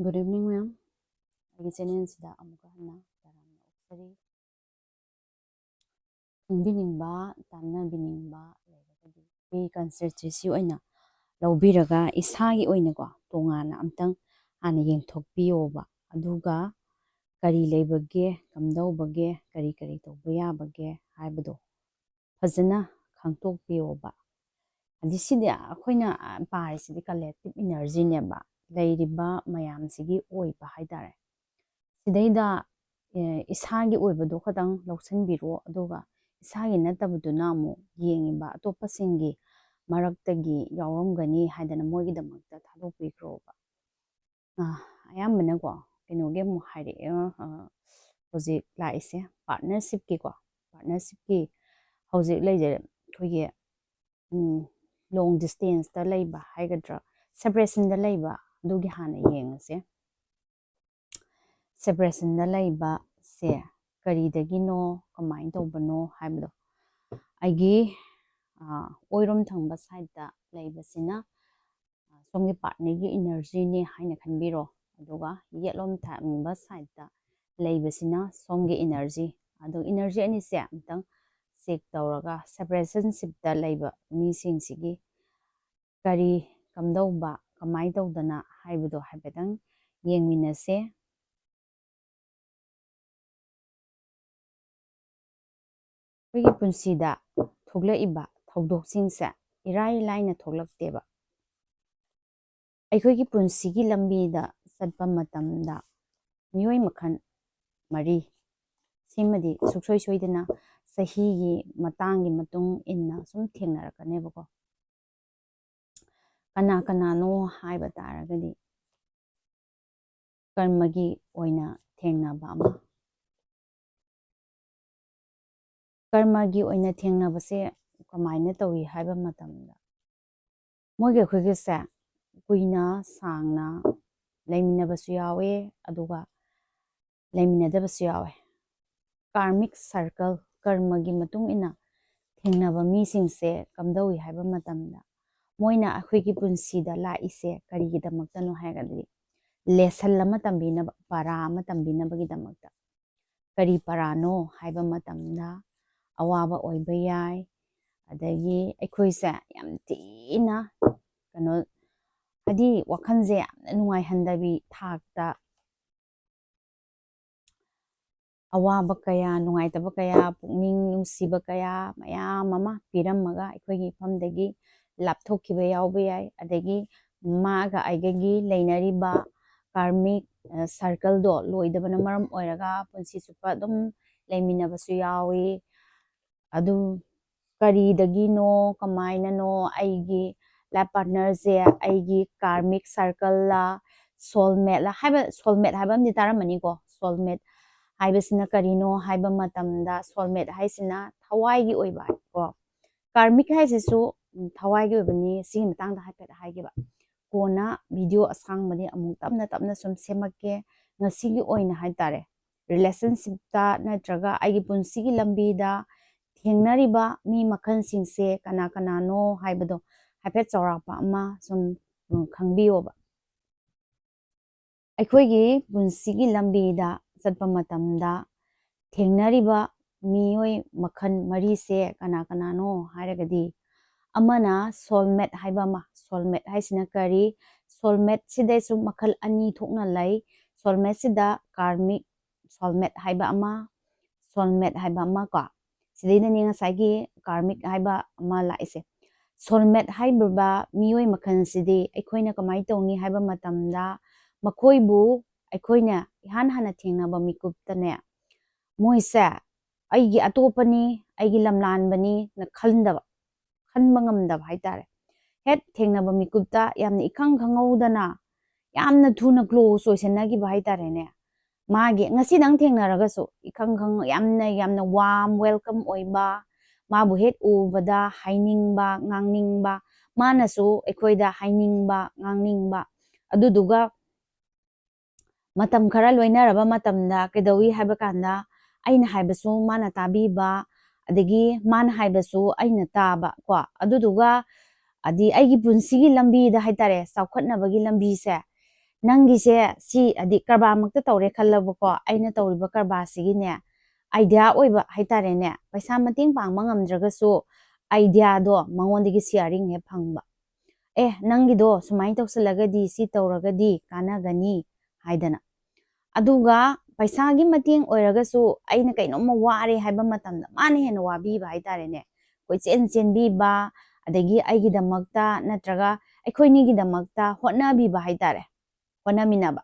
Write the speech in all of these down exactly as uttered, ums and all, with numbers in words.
Good evening, ma'am. ꯑꯩꯒꯤ ꯆꯦꯅꯦꯜꯁꯤꯗ ꯑꯃꯨꯛꯀ ꯍꯟꯅ ꯇꯔꯥꯝꯅ ꯑꯣꯛꯆꯔꯤ꯫ ꯈꯪꯕꯤꯅꯤꯡꯕ, ꯇꯥꯟꯅꯕꯤꯅꯤꯡꯕ ꯂꯩꯔꯒꯗꯤ ꯑꯩ ꯀꯟꯁꯜꯇꯦꯟꯁꯤ ꯑꯣꯏꯅ ꯂꯧꯕꯤꯔꯒ ꯏꯁꯥꯒꯤ ꯑꯣꯏꯅꯀꯣ ꯇꯣꯉꯥꯟꯅ ꯑꯝꯇꯪ ꯍꯥꯟꯅ ꯌꯦꯡꯊꯣꯛꯄꯤꯌꯣꯕ꯫ ꯑꯗꯨꯒ ꯀꯔꯤ ꯂꯩꯕꯒꯦ, ꯀꯝꯗꯧꯕꯒꯦ, ꯀꯔꯤ ꯀꯔꯤ ꯇꯧꯕ ꯌꯥꯕꯒꯦ ꯍꯥꯏꯕꯗꯣ ꯐꯖꯅ ꯈꯪꯇꯣꯛꯄꯤꯌꯣꯕ꯫ ꯑꯗꯤ ꯁꯤꯗꯤ ꯑꯩꯈꯣꯏꯅ ꯄꯥꯔꯤꯁꯤꯗꯤ ꯀꯂꯦꯛꯇꯤꯞ ꯏꯅꯔꯖꯤꯅꯦꯕ, ꯂꯩꯔꯤꯕ ꯃꯌꯥꯝꯁꯤꯒꯤ ꯑꯣꯏꯕ ꯍꯥꯏꯇꯥꯔꯦ꯫ ꯁꯤꯗꯩꯗ ꯏꯁꯥꯒꯤ ꯑꯣꯏꯕꯗꯣ ꯈꯇꯪ ꯂꯧꯁꯤꯟꯕꯤꯔꯣ, ꯑꯗꯨꯒ ꯏꯁꯥꯒꯤ ꯅꯠꯇꯕꯗꯨꯅ ꯑꯃꯨꯛ ꯌꯦꯡꯉꯤꯕ ꯑꯇꯣꯞꯄꯁꯤꯡꯒꯤ ꯃꯔꯛꯇꯒꯤ ꯌꯥꯎꯔꯝꯒꯅꯤ ꯍꯥꯏꯗꯅ ꯃꯣꯏꯒꯤꯗꯃꯛꯇ ꯊꯥꯗꯣꯛꯄꯤꯈ꯭ꯔꯣꯕ꯫ ꯑꯌꯥꯝꯕꯅꯀꯣ ꯀꯩꯅꯣꯒꯤ ꯑꯃꯨꯛ ꯍꯥꯏꯔꯛꯑꯦ, ꯍꯧꯖꯤꯛ ꯂꯥꯛꯏꯁꯦ ꯄꯥꯔꯠꯅꯔꯁꯤꯞꯀꯤꯀꯣ꯫ ꯄꯥꯔꯠꯅꯔꯁꯤꯞꯀꯤ ꯍꯧꯖꯤꯛ ꯂꯩꯖꯔꯦ ꯑꯩꯈꯣꯏꯒꯤ ꯂꯣꯡ ꯗꯤꯁꯇꯦꯟꯁꯇ ꯂꯩꯕ ꯍꯥꯏꯒꯗ꯭ꯔꯥ, ꯁꯦꯄꯔꯦꯁꯟꯗ ꯂꯩꯕ, ꯑꯗꯨꯒꯤ ꯍꯥꯟꯅ ꯌꯦꯡꯉꯁꯦ꯫ ꯁꯦꯄꯔꯦꯁꯟꯗ ꯂꯩꯕꯁꯦ ꯀꯔꯤꯗꯒꯤꯅꯣ, ꯀꯃꯥꯏꯅ ꯇꯧꯕꯅꯣ ꯍꯥꯏꯕꯗꯣ꯫ ꯑꯩꯒꯤ ꯑꯣꯏꯔꯣꯝ ꯊꯪꯕ ꯁꯥꯏꯠꯇ ꯂꯩꯕꯁꯤꯅ ꯁꯣꯝꯒꯤ ꯄꯥꯔꯠꯅꯔꯒꯤ ꯏꯅꯔꯖꯤꯅꯦ ꯍꯥꯏꯅ ꯈꯟꯕꯤꯔꯣ꯫ ꯑꯗꯨꯒ ꯌꯦꯠꯂꯣꯝ ꯊꯪꯕ ꯁꯥꯏꯠꯇ ꯂꯩꯕꯁꯤꯅ ꯁꯣꯝꯒꯤ ꯏꯅꯔꯖꯤ꯫ ꯑꯗꯣ ꯏꯅꯔꯖꯤ ꯑꯅꯤꯁꯦ ꯑꯝꯇꯪ ꯆꯦꯛ ꯇꯧꯔꯒ ꯁꯦꯄꯔꯦꯁꯟꯁꯤꯞꯇ ꯂꯩꯕ ꯃꯤꯁꯤꯡꯁꯤꯒꯤ ꯀꯔꯤ ꯀꯝꯗꯧꯕ, ꯀꯃꯥꯏꯅ ꯇꯧꯗꯅ ꯍꯥꯏꯕꯗꯣ ꯍꯥꯏꯐꯦꯠꯇꯪ ꯌꯦꯡꯃꯤꯟꯅꯁꯦ꯫ ꯑꯩꯈꯣꯏꯒꯤ ꯄꯨꯟꯁꯤꯗ ꯊꯣꯛꯂꯛꯏꯕ ꯊꯧꯗꯣꯛꯁꯤꯡꯁꯦ ꯏꯔꯥꯏ ꯂꯥꯏꯅ ꯊꯣꯛꯂꯛꯇꯦꯕ꯫ ꯑꯩꯈꯣꯏꯒꯤ ꯄꯨꯟꯁꯤꯒꯤ ꯂꯝꯕꯤꯗ ꯆꯠꯄ ꯃꯇꯝꯗ ꯃꯤꯑꯣꯏ ꯃꯈꯜ ꯃꯔꯤ ꯁꯤꯃꯗꯤ ꯁꯨꯡꯁꯣꯏ ꯁꯣꯏꯗꯅ ꯆꯍꯤꯒꯤ ꯃꯇꯥꯡꯒꯤ ꯃꯇꯨꯡ ꯏꯟꯅ ꯁꯨꯝ ꯊꯦꯡꯅꯔꯛꯀꯅꯦꯕꯀꯣ꯫ ꯀꯅꯥ ꯀꯅꯥꯅꯣ ꯍꯥꯏꯕ ꯇꯥꯔꯒꯗꯤ ꯀꯔꯃꯒꯤ ꯑꯣꯏꯅ ꯊꯦꯡꯅꯕ ꯑꯃ꯫ ꯀꯔꯃꯒꯤ ꯑꯣꯏꯅ ꯊꯦꯡꯅꯕꯁꯦ ꯀꯃꯥꯏꯅ ꯇꯧꯏ ꯍꯥꯏꯕ ꯃꯇꯝꯗ ꯃꯣꯏꯒꯤ ꯑꯩꯈꯣꯏꯒꯤꯁꯦ ꯀꯨꯏꯅ ꯁꯥꯡꯅ ꯂꯩꯃꯤꯟꯅꯕꯁꯨ ꯌꯥꯎꯋꯦ, ꯑꯗꯨꯒ ꯂꯩꯃꯤꯟꯅꯗꯕꯁꯨ ꯌꯥꯎꯋꯦ꯫ ꯀꯥꯔꯃꯤꯛ ꯁꯔꯀꯜ, ꯀꯔꯃꯒꯤ ꯃꯇꯨꯡ ꯏꯟꯅ ꯊꯦꯡꯅꯕ ꯃꯤꯁꯤꯡꯁꯦ ꯀꯝꯗꯧꯏ ꯍꯥꯏꯕ ꯃꯇꯝꯗ ꯃꯣꯏꯅ ꯑꯩꯈꯣꯏꯒꯤ ꯄꯨꯟꯁꯤꯗ ꯂꯥꯛꯏꯁꯦ ꯀꯔꯤꯒꯤꯗꯃꯛꯇꯅꯣ ꯍꯥꯏꯔꯒꯗꯤ ꯂꯦꯁꯟ ꯑꯃ ꯇꯝꯕꯤꯅꯕ, ꯄꯔꯥ ꯑꯃ ꯇꯝꯕꯤꯅꯕꯒꯤꯗꯃꯛꯇ꯫ ꯀꯔꯤ ꯄꯔꯥꯅꯣ ꯍꯥꯏꯕ ꯃꯇꯝꯗ ꯑꯋꯥꯕ ꯑꯣꯏꯕ ꯌꯥꯏ, ꯑꯗꯒꯤ ꯑꯩꯈꯣꯏꯁꯦ ꯌꯥꯝ ꯊꯤꯅ ꯀꯩꯅꯣ, ꯍꯥꯏꯗꯤ ꯋꯥꯈꯜꯁꯦ ꯌꯥꯝꯅ ꯅꯨꯡꯉꯥꯏꯍꯟꯗꯕꯤ ꯊꯥꯛꯇ ꯑꯋꯥꯕ ꯀꯌꯥ, ꯅꯨꯡꯉꯥꯏꯇꯕ ꯀꯌꯥ, ꯄꯨꯛꯅꯤꯡ ꯅꯨꯡꯁꯤꯕ ꯀꯌꯥ ꯃꯌꯥꯝ ꯑꯃ ꯄꯤꯔꯝꯃꯒ ꯑꯩꯈꯣꯏꯒꯤ ꯏꯐꯝꯗꯒꯤ ꯂꯥꯞꯊꯣꯛꯈꯤꯕ ꯌꯥꯎꯕ ꯌꯥꯏ꯫ ꯑꯗꯒꯤ ꯃꯥꯒ ꯑꯩꯒꯒꯤ ꯂꯩꯅꯔꯤꯕ ꯀꯥꯔꯃꯤꯛ ꯁꯔꯀꯜꯗꯣ ꯂꯣꯏꯗꯕꯅ ꯃꯔꯝ ꯑꯣꯏꯔꯒ ꯄꯨꯟꯁꯤ ꯆꯨꯞꯄ ꯑꯗꯨꯝ ꯂꯩꯃꯤꯟꯅꯕꯁꯨ ꯌꯥꯎꯏ꯫ ꯑꯗꯨ ꯀꯔꯤꯗꯒꯤꯅꯣ, ꯀꯃꯥꯏꯅꯅꯣ ꯑꯩꯒꯤ ꯂꯥꯏꯐ ꯄꯥꯔꯠꯅꯔꯁꯦ ꯑꯩꯒꯤ ꯀꯥꯔꯃꯤꯛ ꯁꯔꯀꯜꯂ, ꯁꯣꯜꯃꯦꯠꯂ ꯍꯥꯏꯕ, ꯁꯣꯜꯃꯦꯠ ꯍꯥꯏꯕ ꯑꯃꯗꯤ ꯇꯥꯔꯝꯃꯅꯤꯀꯣ꯫ ꯁꯣꯜꯃꯦꯠ ꯍꯥꯏꯕꯁꯤꯅ ꯀꯔꯤꯅꯣ ꯍꯥꯏꯕ ꯃꯇꯝꯗ, ꯁꯣꯜꯃꯦꯠ ꯍꯥꯏꯁꯤꯅ ꯊꯋꯥꯏꯒꯤ ꯑꯣꯏꯕ ꯀꯣ꯫ ꯀꯥꯔꯃꯤꯛ ꯍꯥꯏꯁꯤꯁꯨ, ꯎꯝ, ꯊꯋꯥꯏꯒꯤ ꯑꯣꯏꯕꯅꯤ꯫ ꯁꯤꯒꯤ ꯃꯇꯥꯡꯗ ꯍꯥꯏꯐꯦꯠ ꯍꯥꯏꯒꯦꯕ꯫ ꯀꯣꯟꯅ ꯚꯤꯗꯤꯑꯣ ꯑꯁꯥꯡꯕꯗꯤ ꯑꯃꯨꯛ ꯇꯞꯅ ꯇꯞꯅ ꯁꯨꯝ ꯁꯦꯝꯃꯛꯀꯦ꯫ ꯉꯁꯤꯒꯤ ꯑꯣꯏꯅ ꯍꯥꯏꯇꯥꯔꯦ, ꯔꯤꯂꯦꯁꯟꯁꯤꯞꯇ ꯅꯠꯇ꯭ꯔꯒ ꯑꯩꯒꯤ ꯄꯨꯟꯁꯤꯒꯤ ꯂꯝꯕꯤꯗ ꯊꯦꯡꯅꯔꯤꯕ ꯃꯤ ꯃꯈꯜꯁꯤꯡꯁꯦ ꯀꯅꯥ ꯀꯅꯥꯅꯣ ꯍꯥꯏꯕꯗꯣ ꯍꯥꯏꯐꯦꯠ ꯆꯥꯎꯔꯥꯛꯄ ꯑꯃ ꯁꯨꯝ, ꯎꯝ, ꯈꯪꯕꯤꯌꯣꯕ꯫ ꯑꯩꯈꯣꯏꯒꯤ ꯄꯨꯟꯁꯤꯒꯤ ꯂꯝꯕꯤꯗ ꯆꯠꯄ ꯃꯇꯝꯗ ꯊꯦꯡꯅꯔꯤꯕ ꯃꯤꯑꯣꯏ ꯃꯈꯜ ꯃꯔꯤꯁꯦ ꯀꯅꯥ ꯀꯅꯥꯅꯣ ꯍꯥꯏꯔꯒꯗꯤ, ꯑꯃꯅ ꯁꯣꯜꯃꯦꯠ ꯍꯥꯏꯕ ꯑꯃ꯫ ꯁꯣꯜꯃꯦꯠ ꯍꯥꯏꯁꯤꯅ ꯀꯔꯤ? ꯁꯣꯜꯃꯦꯠꯁꯤꯗꯁꯨ ꯃꯈꯜ ꯑꯅꯤ ꯊꯣꯛꯅ ꯂꯩ꯫ ꯁꯣꯜꯃꯦꯠꯁꯤꯗ ꯀꯥꯔꯃꯤꯛ ꯁꯣꯜꯃꯦꯠ ꯍꯥꯏꯕ ꯑꯃ, ꯁꯣꯜꯃꯦꯠ ꯍꯥꯏꯕ ꯑꯃ ꯀꯣ꯫ ꯁꯤꯗꯩꯗꯅꯤ ꯉꯁꯥꯏꯒꯤ ꯀꯥꯔꯃꯤꯛ ꯍꯥꯏꯕ ꯑꯃ ꯂꯥꯛꯏꯁꯦ꯫ ꯁꯣꯜꯃꯦꯠ ꯍꯥꯏꯔꯤꯕ ꯃꯤꯑꯣꯏ ꯃꯈꯜꯁꯤꯗꯤ ꯑꯩꯈꯣꯏꯅ ꯀꯃꯥꯏꯅ ꯇꯧꯅꯤ ꯍꯥꯏꯕ ꯃꯇꯝꯗ, ꯃꯈꯣꯏꯕꯨ ꯑꯩꯈꯣꯏꯅ ꯏꯍꯥꯟ ꯍꯥꯟꯅ ꯊꯦꯡꯅꯕ ꯃꯤꯀꯨꯞꯇꯅꯦ, ꯃꯣꯏꯁꯦ ꯑꯩꯒꯤ ꯑꯇꯣꯞꯄꯅꯤ, ꯑꯩꯒꯤ ꯂꯝꯂꯥꯟꯕꯅꯤꯅ ꯈꯟꯗꯕ, ꯈꯟꯕ ꯉꯝꯗꯕ ꯍꯥꯏꯇꯥꯔꯦ꯫ ꯍꯦꯛ ꯊꯦꯡꯅꯕ ꯃꯤꯀꯨꯞꯇ ꯌꯥꯝꯅ ꯏꯈꯪ ꯈꯪꯍꯧꯗꯅ, ꯌꯥꯝꯅ ꯊꯨꯅ ꯀ꯭ꯂꯣꯖ ꯑꯣꯏꯁꯟꯅꯈꯤꯕ ꯍꯥꯏꯇꯥꯔꯦꯅꯦ꯫ ꯃꯥꯒꯤ ꯉꯁꯤꯗꯪ ꯊꯦꯡꯅꯔꯒꯁꯨ ꯏꯈꯪ ꯈꯪ-, ꯌꯥꯝꯅ, ꯌꯥꯝꯅ ꯋꯥꯔꯝ ꯋꯦꯜꯀꯝ ꯑꯣꯏꯕ, ꯃꯥꯕꯨ ꯍꯦꯛ ꯎꯕꯗ ꯍꯥꯏꯅꯤꯡꯕ, ꯉꯥꯡꯅꯤꯡꯕ, ꯃꯥꯅꯁꯨ ꯑꯩꯈꯣꯏꯗ ꯍꯥꯏꯅꯤꯡꯕ, ꯉꯥꯡꯅꯤꯡꯕ꯫ ꯑꯗꯨꯗꯨꯒ ꯃꯇꯝ ꯈꯔ ꯂꯣꯏꯅꯔꯕ ꯃꯇꯝꯗ ꯀꯩꯗꯧꯏ ꯍꯥꯏꯕ ꯀꯥꯟꯗ, ꯑꯩꯅ ꯍꯥꯏꯕꯁꯨ ꯃꯥꯅ ꯇꯥꯕꯤꯕ, ꯑꯗꯒꯤ ꯃꯥꯅ ꯍꯥꯏꯕꯁꯨ ꯑꯩꯅ ꯇꯥꯕ ꯀꯣ꯫ ꯑꯗꯨꯗꯨꯒ ꯑꯗꯤ ꯑꯩꯒꯤ ꯄꯨꯟꯁꯤꯒꯤ ꯂꯝꯕꯤꯗ ꯍꯥꯏꯇꯥꯔꯦ, ꯆꯥꯎꯈꯠꯅꯕꯒꯤ ꯂꯝꯕꯤꯁꯦ ꯅꯪꯒꯤꯁꯦ ꯁꯤ ꯍꯥꯏꯗꯤ ꯀꯔꯕꯥꯔꯃꯛꯇ ꯇꯧꯔꯦ ꯈꯜꯂꯕꯀꯣ, ꯑꯩꯅ ꯇꯧꯔꯤꯕ ꯀꯔꯕꯥꯔꯁꯤꯒꯤꯅꯦ, idea ꯑꯣꯏꯕ ꯍꯥꯏꯇꯥꯔꯦꯅꯦ, ꯄꯩꯁꯥ ꯃꯇꯦꯡ ꯄꯥꯡꯕ ꯉꯝꯗ꯭ꯔꯒꯁꯨ ideaꯗꯣ ꯃꯉꯣꯟꯗꯒꯤ sharing ꯍꯦꯛ ꯐꯪꯕ꯫ "ꯑꯦ, ꯅꯪꯒꯤꯗꯣ ꯁꯨꯃꯥꯏꯅ ꯇꯧꯁꯜꯂꯒꯗꯤ, ꯁꯤ ꯇꯧꯔꯒꯗꯤ ꯀꯥꯟꯅꯒꯅꯤ" ꯍꯥꯏꯗꯅ꯫ ꯑꯗꯨꯒ ꯄꯩꯁꯥꯒꯤ ꯃꯇꯦꯡ ꯑꯣꯏꯔꯒꯁꯨ, ꯑꯩꯅ ꯀꯩꯅꯣꯝꯃ ꯋꯥꯔꯦ ꯍꯥꯏꯕ ꯃꯇꯝꯗ ꯃꯥꯅ ꯍꯦꯟꯅ ꯋꯥꯕꯤꯕ ꯍꯥꯏꯇꯥꯔꯦꯅꯦ, ꯀꯣꯏꯆꯦꯟ ꯆꯦꯟꯕꯤꯕ, ꯑꯗꯒꯤ ꯑꯩꯒꯤꯗꯃꯛꯇ ꯅꯠꯇ꯭ꯔꯒ ꯑꯩꯈꯣꯏꯅꯤꯒꯤꯗꯃꯛꯇ ꯍꯣꯠꯅꯕꯤꯕ ꯍꯥꯏꯇꯥꯔꯦ, ꯍꯣꯠꯅꯃꯤꯟꯅꯕ꯫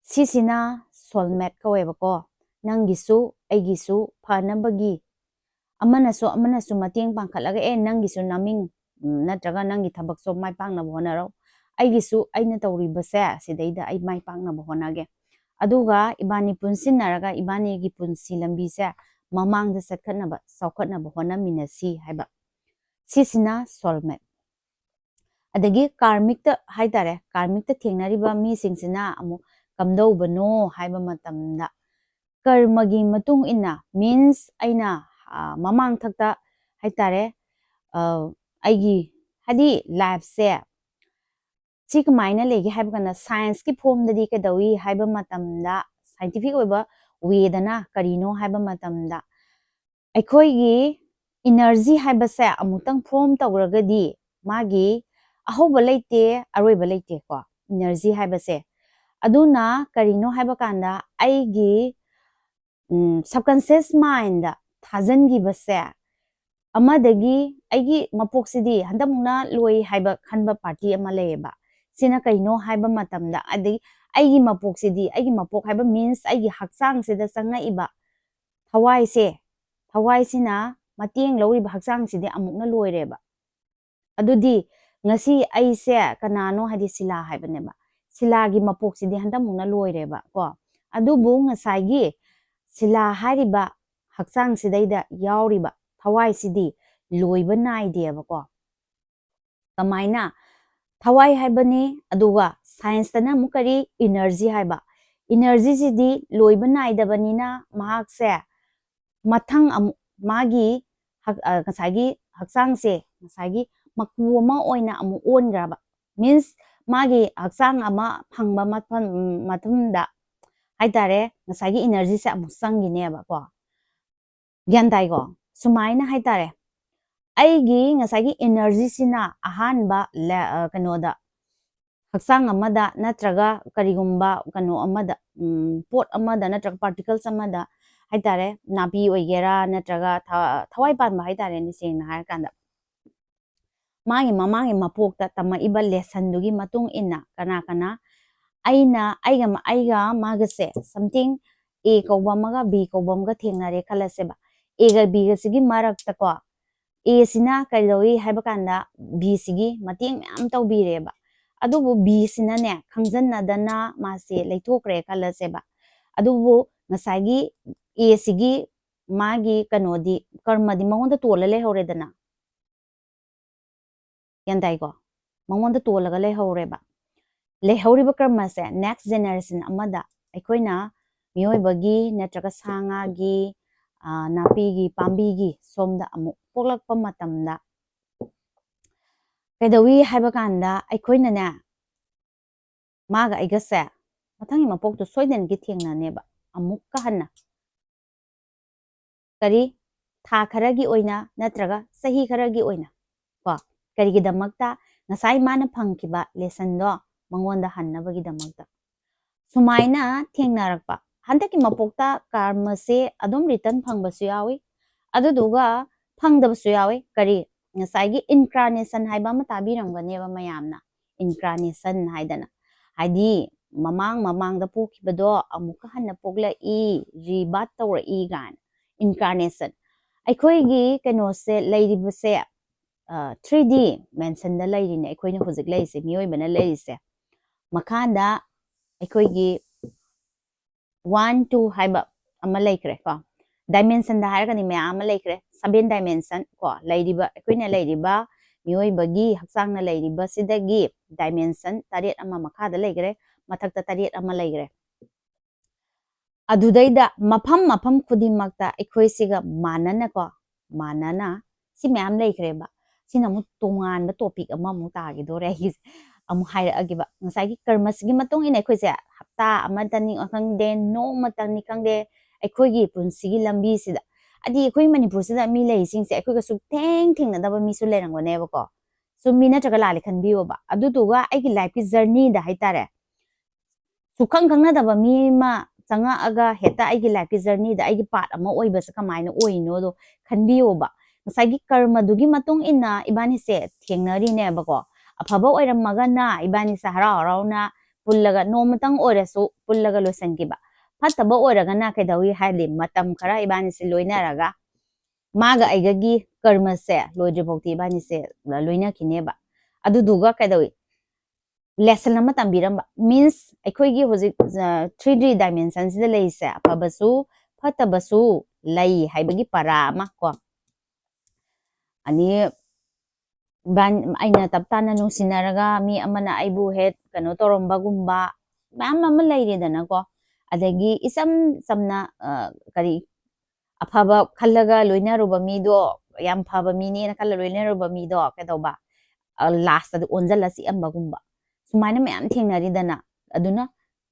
ꯁꯤꯁꯤꯅ soulmate ꯀꯧꯋꯦꯕꯀꯣ꯫ ꯅꯪꯒꯤꯁꯨ ꯑꯩꯒꯤꯁꯨ ꯐꯅꯕꯒꯤ ꯑꯃꯅꯁꯨ ꯑꯃꯅꯁꯨ ꯃꯇꯦꯡ ꯄꯥꯡꯈꯠꯂꯒ, "ꯑꯦ, ꯅꯪꯒꯤꯁꯨ ꯅꯃꯤꯡ, ꯎꯝ, ꯅꯠꯇ꯭ꯔꯒ ꯅꯪꯒꯤ ꯊꯕꯛꯁꯨ ꯃꯥꯏ ꯄꯥꯛꯅꯕ ꯍꯣꯠꯅꯔꯣ, ꯑꯩꯒꯤꯁꯨ ꯑꯩꯅ ꯇꯧꯔꯤꯕꯁꯦ ꯁꯤꯗꯩꯗ ꯑꯩ ꯃꯥꯏ ꯄꯥꯛꯅꯕ ꯍꯣꯠꯅꯒꯦ, ꯑꯗꯨꯒ ꯏꯕꯥꯅꯤ ꯄꯨꯟꯁꯤꯟꯅꯔꯒ ꯏꯕꯥꯅꯤꯒꯤ ꯄꯨꯟꯁꯤ ꯂꯝꯕꯤꯁꯦ ꯃꯃꯥꯡꯗ ꯆꯠꯈꯠꯅꯕ, ꯆꯥꯎꯈꯠꯅꯕ ꯍꯣꯠꯅꯃꯤꯟꯅꯁꯤ" ꯍꯥꯏꯕ꯫ ꯁꯤꯁꯤꯅ soulmate꯫ ꯑꯗꯒꯤ ꯀꯥꯔꯃꯤꯛꯇ ꯍꯥꯏꯇꯥꯔꯦ, ꯀꯥꯔꯃꯤꯛꯇ ꯊꯦꯡꯅꯔꯤꯕ ꯃꯤꯁꯤꯡꯁꯤꯅ ꯑꯃꯨꯛ ꯀꯝꯗꯧꯕꯅꯣ ꯍꯥꯏꯕ ꯃꯇꯝꯗ, ꯀꯔꯃꯒꯤ ꯃꯇꯨꯡ ꯏꯟꯅ, means ꯑꯩꯅ, ꯑ, ꯃꯃꯥꯡꯊꯛꯇ ꯍꯥꯏꯇꯥꯔꯦ, ꯑ, ꯑꯩꯒꯤ ꯍꯥꯏꯗꯤ lifeꯁꯦ ꯁꯤ ꯀꯃꯥꯏꯅ ꯂꯩꯒꯦ ꯍꯥꯏꯕ ꯀꯥꯟꯗ, scienceꯀꯤ formꯗꯗꯤ ꯀꯩꯗꯧꯏ ꯍꯥꯏꯕ ꯃꯇꯝꯗ, scientific ꯑꯣꯏꯕ wayꯗꯅ ꯀꯔꯤꯅꯣ ꯍꯥꯏꯕ ꯃꯇꯝꯗ, ꯑꯩꯈꯣꯏꯒꯤ energy ꯍꯥꯏꯕꯁꯦ ꯑꯃꯨꯛꯇꯪ form ꯇꯧꯈ꯭ꯔꯒꯗꯤ ꯃꯥꯒꯤ ꯑꯍꯧꯕ ꯂꯩꯇꯦ, ꯑꯔꯣꯏꯕ ꯂꯩꯇꯦꯀꯣ, energy ꯍꯥꯏꯕꯁꯦ꯫ ꯑꯗꯨꯅ ꯀꯔꯤꯅꯣ ꯍꯥꯏꯕ ꯀꯥꯟꯗ, ꯑꯩꯒꯤ, ꯎꯝ, subconscious mindꯗ ꯊꯥꯖꯤꯟꯈꯤꯕꯁꯦ, ꯑꯃꯗꯒꯤ ꯑꯩꯒꯤ ꯃꯄꯣꯛꯁꯤꯗꯤ ꯍꯟꯗꯛꯃꯨꯛꯅ ꯂꯣꯏ ꯍꯥꯏꯕ ꯈꯟꯕ party ꯑꯃ ꯂꯩꯌꯦꯕ꯫ ꯁꯤꯅ ꯀꯩꯅꯣ ꯍꯥꯏꯕ ꯃꯇꯝꯗ, ꯑꯗꯒꯤ ꯑꯩꯒꯤ ꯃꯄꯣꯛꯁꯤꯗꯤ, ꯑꯩꯒꯤ ꯃꯄꯣꯛ ꯍꯥꯏꯕ means ꯑꯩꯒꯤ ꯍꯛꯆꯥꯡꯁꯤꯗ ꯆꯪꯉꯛꯏꯕ ꯊꯋꯥꯏꯁꯦ, ꯊꯋꯥꯏꯁꯤꯅ ꯃꯇꯦꯡ ꯂꯧꯔꯤꯕ ꯍꯛꯆꯥꯡꯁꯤꯗꯤ ꯑꯃꯨꯛꯅ ꯂꯣꯏꯔꯦꯕ꯫ ꯑꯗꯨꯗꯤ ꯉꯁꯤ ꯑꯩꯁꯦ ꯀꯅꯥꯅꯣ ꯍꯥꯏꯗꯤ ꯁꯤꯂꯥ ꯍꯥꯏꯕꯅꯦꯕ꯫ ꯁꯤꯂꯥꯒꯤ ꯃꯄꯣꯛꯁꯤꯗꯤ ꯍꯟꯗꯛꯃꯨꯛꯅ ꯂꯣꯏꯔꯦꯕ ꯀꯣ꯫ ꯑꯗꯨꯕꯨ ꯉꯁꯥꯏꯒꯤ ꯁꯤꯂꯥ ꯍꯥꯏꯔꯤꯕ ꯍꯛꯆꯥꯡꯁꯤꯗꯩꯗ ꯌꯥꯎꯔꯤꯕ ꯊꯋꯥꯏꯁꯤꯗꯤ ꯂꯣꯏꯕ ꯅꯥꯏꯗꯦꯕꯀꯣ꯫ ꯀꯃꯥꯏꯅ? ꯊꯋꯥꯏ ꯍꯥꯏꯕꯅꯤ, ꯑꯗꯨꯒ scienceꯇꯅ ꯑꯃꯨꯛ ꯀꯔꯤ? Energy ꯍꯥꯏꯕ꯫ Energyꯁꯤꯗꯤ ꯂꯣꯏꯕ ꯅꯥꯏꯗꯕꯅꯤꯅ ꯃꯍꯥꯛꯁꯦ ꯃꯊꯪ ꯑꯃꯨꯛ ꯃꯥꯒꯤ ꯍꯛ-, ꯑ, ꯉꯁꯥꯏꯒꯤ ꯍꯛꯆꯥꯡꯁꯦ ꯉꯁꯥꯏꯒꯤ ꯃꯀꯨ ꯑꯃ ꯑꯣꯏꯅ ꯑꯃꯨꯛ ꯑꯣꯟꯈ꯭ꯔꯕ꯫ Means ꯃꯥꯒꯤ ꯍꯛꯆꯥꯡ ꯑꯃ ꯐꯪꯕ ꯃꯐꯝ ꯃꯇꯨꯡꯗ ꯍꯥꯏꯇꯥꯔꯦ, ꯉꯁꯥꯏꯒꯤ energyꯁꯦ ꯑꯃꯨꯛ ꯆꯪꯈꯤꯅꯦꯕꯀꯣ꯫ ꯒ꯭ꯌꯥꯟ ꯇꯥꯏꯀꯣ? ꯁꯨꯃꯥꯏꯅ ꯍꯥꯏꯇꯥꯔꯦ, ꯑꯩꯒꯤ ꯉꯁꯥꯏꯒꯤ energyꯁꯤꯅ ꯑꯍꯥꯟꯕ ꯂꯦ-, ꯑ, ꯀꯩꯅꯣꯗ, ꯍꯛꯆꯥꯡ ꯑꯃꯗ ꯅꯠꯇ꯭ꯔꯒ ꯀꯔꯤꯒꯨꯝꯕ ꯀꯩꯅꯣ ꯑꯃꯗ, ꯎꯝ, ꯄꯣꯠ ꯑꯃꯗ ꯅꯠꯇ꯭ꯔꯒ particles ꯑꯃꯗ ꯍꯥꯏꯇꯥꯔꯦ, ꯅꯥꯄꯤ ꯑꯣꯏꯒꯦꯔꯥ ꯅꯠꯇ꯭ꯔꯒ ꯊ-, ꯊꯋꯥꯏ ꯄꯥꯟꯕ ꯍꯥꯏꯇꯥꯔꯦꯅꯦ, ꯁꯦꯡꯅ ꯍꯥꯏꯔꯀꯥꯟꯗ꯫ ꯃꯥꯒꯤ ꯃꯃꯥꯒꯤ ꯃꯄꯣꯛꯇ ꯇꯝꯃꯛꯏꯕ lessonꯗꯨꯒꯤ ꯃꯇꯨꯡ ꯏꯟꯅ ꯀꯅꯥ ꯀꯅꯥ ꯑꯩꯅ, ꯑꯩꯒ ꯃ-, ꯑꯩꯒ ꯃꯥꯒꯁꯦ something A ꯀꯧꯕ ꯑꯃꯒ B ꯀꯧꯕ ꯑꯃꯒ ꯊꯦꯡꯅꯔꯦ ꯈꯜꯂꯁꯦꯕ꯫ Aꯒ Bꯒꯁꯤꯒꯤ ꯃꯔꯛꯇꯀꯣ, Aꯁꯤꯅ ꯀꯩꯗꯧꯏ ꯍꯥꯏꯕ ꯀꯥꯟꯗ Bꯁꯤꯒꯤ ꯃꯇꯦꯡ ꯃꯌꯥꯝ ꯇꯧꯕꯤꯔꯦꯕ꯫ ꯑꯗꯨꯕꯨ Bꯁꯤꯅꯅꯦ, ꯈꯪꯖꯟꯅꯗꯅ ꯃꯥꯁꯦ ꯂꯩꯊꯣꯛꯈ꯭ꯔꯦ ꯈꯜꯂꯁꯦꯕ꯫ ꯑꯗꯨꯕꯨ ꯉꯁꯥꯏꯒꯤ Aꯁꯤꯒꯤ ꯃꯥꯒꯤ ꯀꯩꯅꯣꯗꯤ, ꯀꯔꯃꯗꯤ ꯃꯉꯣꯟꯗ ꯇꯣꯜꯂ ꯂꯩꯍꯧꯔꯦꯗꯅ꯫ ꯒ꯭ꯌꯥꯟ ꯇꯥꯏꯀꯣ? ꯃꯉꯣꯟꯗ ꯇꯣꯜꯂꯒ ꯂꯩꯍꯧꯔꯦꯕ꯫ ꯂꯩꯍꯧꯔꯤꯕ ꯀꯔꯃꯁꯦ next generation ꯑꯃꯗ ꯑꯩꯈꯣꯏꯅ ꯃꯤꯑꯣꯏꯕꯒꯤ ꯅꯠꯇ꯭ꯔꯒ ꯁꯥ ꯉꯥꯒꯤ, ꯑ, ꯅꯥꯄꯤꯒꯤ, ꯄꯥꯝꯕꯤꯒꯤ ꯁꯣꯝꯗ ꯑꯃꯨꯛ ꯄꯣꯛꯂꯛꯄ ꯃꯇꯝꯗ ꯀꯩꯗꯧꯏ ꯍꯥꯏꯕ ꯀꯥꯟꯗ ꯑꯩꯈꯣꯏꯅꯅꯦ, ꯃꯥꯒ ꯑꯩꯒꯁꯦ ꯃꯊꯪꯒꯤ ꯃꯄꯣꯛꯇꯨ ꯁꯣꯏꯗꯅꯒꯤ ꯊꯦꯡꯅꯅꯦꯕ, ꯑꯃꯨꯛꯀ ꯍꯟꯅ꯫ ꯀꯔꯤ? ꯊꯥ ꯈꯔꯒꯤ ꯑꯣꯏꯅ ꯅꯠꯇ꯭ꯔꯒ ꯆꯍꯤ ꯈꯔꯒꯤ ꯑꯣꯏꯅ ꯀꯣ꯫ ꯀꯔꯤꯒꯤꯗꯃꯛꯇ? ꯉꯁꯥꯏ ꯃꯥꯅ ꯐꯪꯈꯤꯕ lessonꯗꯣ ꯃꯉꯣꯟꯗ ꯍꯟꯅꯕꯒꯤꯗꯃꯛꯇ꯫ ꯁꯨꯃꯥꯏꯅ ꯊꯦꯡꯅꯔꯛꯄ꯫ ꯍꯟꯗꯛꯀꯤ ꯃꯄꯣꯛꯇ ꯀꯔꯃꯁꯦ ꯑꯗꯨꯝ return ꯐꯪꯕꯁꯨ ꯌꯥꯎꯏ, ꯑꯗꯨꯗꯨꯒ ꯐꯪꯗꯕꯁꯨ ꯌꯥꯎꯏ꯫ ꯀꯔꯤ? ꯉꯁꯥꯏꯒꯤ incarnation ꯍꯥꯏꯕ ꯑꯃ ꯇꯥꯕꯤꯔꯝꯒꯅꯦꯕ ꯃꯌꯥꯝꯅ, incarnation ꯍꯥꯏꯗꯅ꯫ ꯍꯥꯏꯗꯤ ꯃꯃꯥꯡ ꯃꯃꯥꯡꯗ ꯄꯣꯛꯈꯤꯕꯗꯣ ꯑꯃꯨꯛꯀ ꯍꯟꯅ ꯄꯣꯛꯂꯛꯏ, rebirth ꯇꯧꯔꯛꯏ ꯀꯥꯏꯅ, incarnation꯫ ꯑꯩꯈꯣꯏꯒꯤ ꯀꯩꯅꯣꯁꯦ, ꯂꯩꯔꯤꯕꯁꯦ, ꯑ, three dimensionꯗ ꯂꯩꯔꯤꯅꯦ ꯑꯩꯈꯣꯏꯅ ꯍꯧꯖꯤꯛ ꯂꯩꯔꯤꯁꯦ, ꯃꯤꯑꯣꯏꯕꯅ ꯂꯩꯔꯤꯁꯦ꯫ ꯃꯈꯥꯗ ꯑꯩꯈꯣꯏꯒꯤ one, two ꯍꯥꯏꯕ ꯑꯃ ꯂꯩꯈ꯭ꯔꯦ ꯀꯣ꯫ Dimensionꯗ ꯍꯥꯏꯔꯒꯗꯤ ꯃꯌꯥꯝ ꯑꯃ ꯂꯩꯈ꯭ꯔꯦ, seven dimension ꯀꯣ꯫ ꯂꯩꯔꯤꯕ, ꯑꯩꯈꯣꯏꯅ ꯂꯩꯔꯤꯕ ꯃꯤꯑꯣꯏꯕꯒꯤ ꯍꯛꯆꯥꯡꯅ ꯂꯩꯔꯤꯕꯁꯤꯗꯒꯤ dimension ꯇꯔꯦꯠ ꯑꯃ ꯃꯈꯥꯗ ꯂꯩꯈ꯭ꯔꯦ, ꯃꯊꯛꯇ ꯇꯔꯦꯠ ꯑꯃ ꯂꯩꯈ꯭ꯔꯦ꯫ ꯑꯗꯨꯗꯩꯗ ꯃꯐꯝ ꯃꯐꯝ ꯈꯨꯗꯤꯡꯃꯛꯇ ꯑꯩꯈꯣꯏꯁꯤꯒ ꯃꯥꯟꯅꯅꯀꯣ, ꯃꯥꯟꯅꯅ ꯁꯤ ꯃꯌꯥꯝ ꯂꯩꯈ꯭ꯔꯦꯕ꯫ ꯁꯤꯅ ꯑꯃꯨꯛ ꯇꯣꯉꯥꯟꯕ topic ꯑꯃꯃꯨꯛ ꯇꯥꯈꯤꯗꯣꯔꯦ ꯑꯩꯒꯤꯁꯦ꯫ ꯑꯃꯨꯛ ꯍꯥꯏꯔꯛꯑꯒꯦꯕ꯫ ꯉꯁꯥꯏꯒꯤ ꯀꯔꯃꯁꯤꯒꯤ ꯃꯇꯨꯡ ꯏꯟꯅ ꯑꯩꯈꯣꯏꯁꯦ ꯍꯞꯇꯥ ꯑꯃꯇꯅꯤ ꯈꯪꯗꯦ, ꯅꯣꯡꯃꯇꯪꯅꯤ ꯈꯪꯗꯦ, ꯑꯩꯈꯣꯏꯒꯤ ꯄꯨꯟꯁꯤꯒꯤ ꯂꯝꯕꯤꯁꯤꯗ, ꯍꯥꯏꯗꯤ ꯑꯩꯈꯣꯏ ꯃꯅꯤꯄꯨꯔꯁꯤꯗ ꯃꯤ ꯂꯩꯔꯤꯁꯤꯡꯁꯦ ꯑꯩꯈꯣꯏꯒ ꯁꯨꯛꯊꯦꯡ ꯊꯦꯡꯅꯗꯕ ꯃꯤꯁꯨ ꯂꯩꯔꯝꯒꯅꯦꯕꯀꯣ꯫ ꯆꯨꯝꯃꯤ ꯅꯠꯇ꯭ꯔꯒ ꯂꯥꯜꯂꯤ ꯈꯟꯕꯤꯌꯣꯕ꯫ ꯑꯗꯨꯗꯨꯒ ꯑꯩꯒꯤ ꯂꯥꯏꯐꯀꯤ ꯖꯔꯅꯤꯗ ꯍꯥꯏꯇꯥꯔꯦ, ꯁꯨꯛꯈꯪ ꯈꯪꯅꯗꯕ ꯃꯤ ꯑꯃ ꯆꯪꯉꯛꯑꯒ ꯍꯦꯛꯇ ꯑꯩꯒꯤ ꯂꯥꯏꯐꯀꯤ ꯖꯔꯅꯤꯗ ꯑꯩꯒꯤ ꯄꯥꯔꯠ ꯑꯃ ꯑꯣꯏꯕꯁꯦ ꯀꯃꯥꯏꯅ ꯑꯣꯏꯅꯣꯗꯣ ꯈꯟꯕꯤꯌꯣꯕ꯫ ꯉꯁꯥꯏꯒꯤ ꯀꯔꯃꯗꯨꯒꯤ ꯃꯇꯨꯡ ꯏꯟꯅ ꯏꯕꯥꯅꯤꯁꯦ ꯊꯦꯡꯅꯔꯤꯅꯦꯕꯀꯣ꯫ ꯑꯐꯕ ꯑꯣꯏꯔꯝꯃꯒꯅ ꯏꯕꯥꯅꯤꯁꯦ ꯍꯔꯥꯎ ꯍꯔꯥꯎꯅ ꯄꯨꯜꯂꯒ ꯅꯣꯡꯃꯇꯪ ꯑꯣꯏꯔꯁꯨ ꯄꯨꯜꯂꯒ ꯂꯣꯏꯁꯤꯟꯈꯤꯕ꯫ ꯐꯠꯇꯕ ꯑꯣꯏꯔꯒꯅ ꯀꯩꯗꯧꯏ ꯍꯥꯏꯗꯤ ꯃꯇꯝ ꯈꯔ ꯏꯕꯥꯅꯤꯁꯦ ꯂꯣꯏꯅꯔꯒ ꯃꯥꯒ ꯑꯩꯒꯒꯤ ꯀꯔꯃꯁꯦ ꯂꯣꯏꯗ꯭ꯔꯤꯐꯥꯎꯗꯤ ꯏꯕꯥꯅꯤꯁꯦ ꯂꯣꯏꯅꯈꯤꯅꯦꯕ꯫ ꯑꯗꯨꯗꯨꯒ ꯀꯩꯗꯧꯏ? ꯂꯦꯁꯟ ꯑꯃ ꯇꯝꯕꯤꯔꯝꯕ꯫ ꯃꯤꯟꯁ ꯑꯩꯈꯣꯏꯒꯤ ꯍꯧꯖꯤꯛ ꯊ꯭ꯔꯤ ꯗꯤ ꯗꯥꯏꯃꯦꯟꯁꯟꯁꯤꯗ ꯂꯩꯔꯤꯁꯦ ꯑꯐꯕꯁꯨ ꯐꯠꯇꯕꯁꯨ ꯂꯩ ꯍꯥꯏꯕꯒꯤ ꯄꯔꯥ ꯑꯃ ꯀꯣ꯫ ꯑꯅꯤ ꯏꯕꯥꯟ-, ꯑꯩꯅ ꯇꯞ ꯇꯥꯅ ꯅꯨꯡꯁꯤꯅꯔꯒ ꯃꯤ ꯑꯃꯅ ꯑꯩꯕꯨ ꯍꯦꯛ ꯀꯩꯅꯣ ꯇꯧꯔꯝꯕꯒꯨꯝꯕ ꯃꯌꯥꯝ ꯑꯃ ꯂꯩꯔꯦꯗꯅꯀꯣ꯫ ꯑꯗꯒꯤ ꯏꯆꯝ ꯆꯝꯅ, ꯑ, ꯀꯔꯤ, ꯑꯐꯕ ꯈꯜꯂꯒ ꯂꯣꯏꯅꯔꯨꯕ ꯃꯤꯗꯣ, ꯌꯥꯝ ꯐꯕ ꯃꯤꯅꯦꯅ ꯈꯜꯂ ꯂꯣꯏꯅꯔꯨꯕ ꯃꯤꯗꯣ ꯀꯩꯗꯧꯕ, ꯑ, ꯂꯥꯁꯇꯗꯤ ꯑꯣꯟꯁꯤꯜꯂ ꯆꯤꯛꯑꯝꯕꯒꯨꯝꯕ, ꯁꯨꯃꯥꯏꯅ ꯃꯌꯥꯝ ꯊꯦꯡꯅꯔꯤꯗꯅ꯫ ꯑꯗꯨꯅ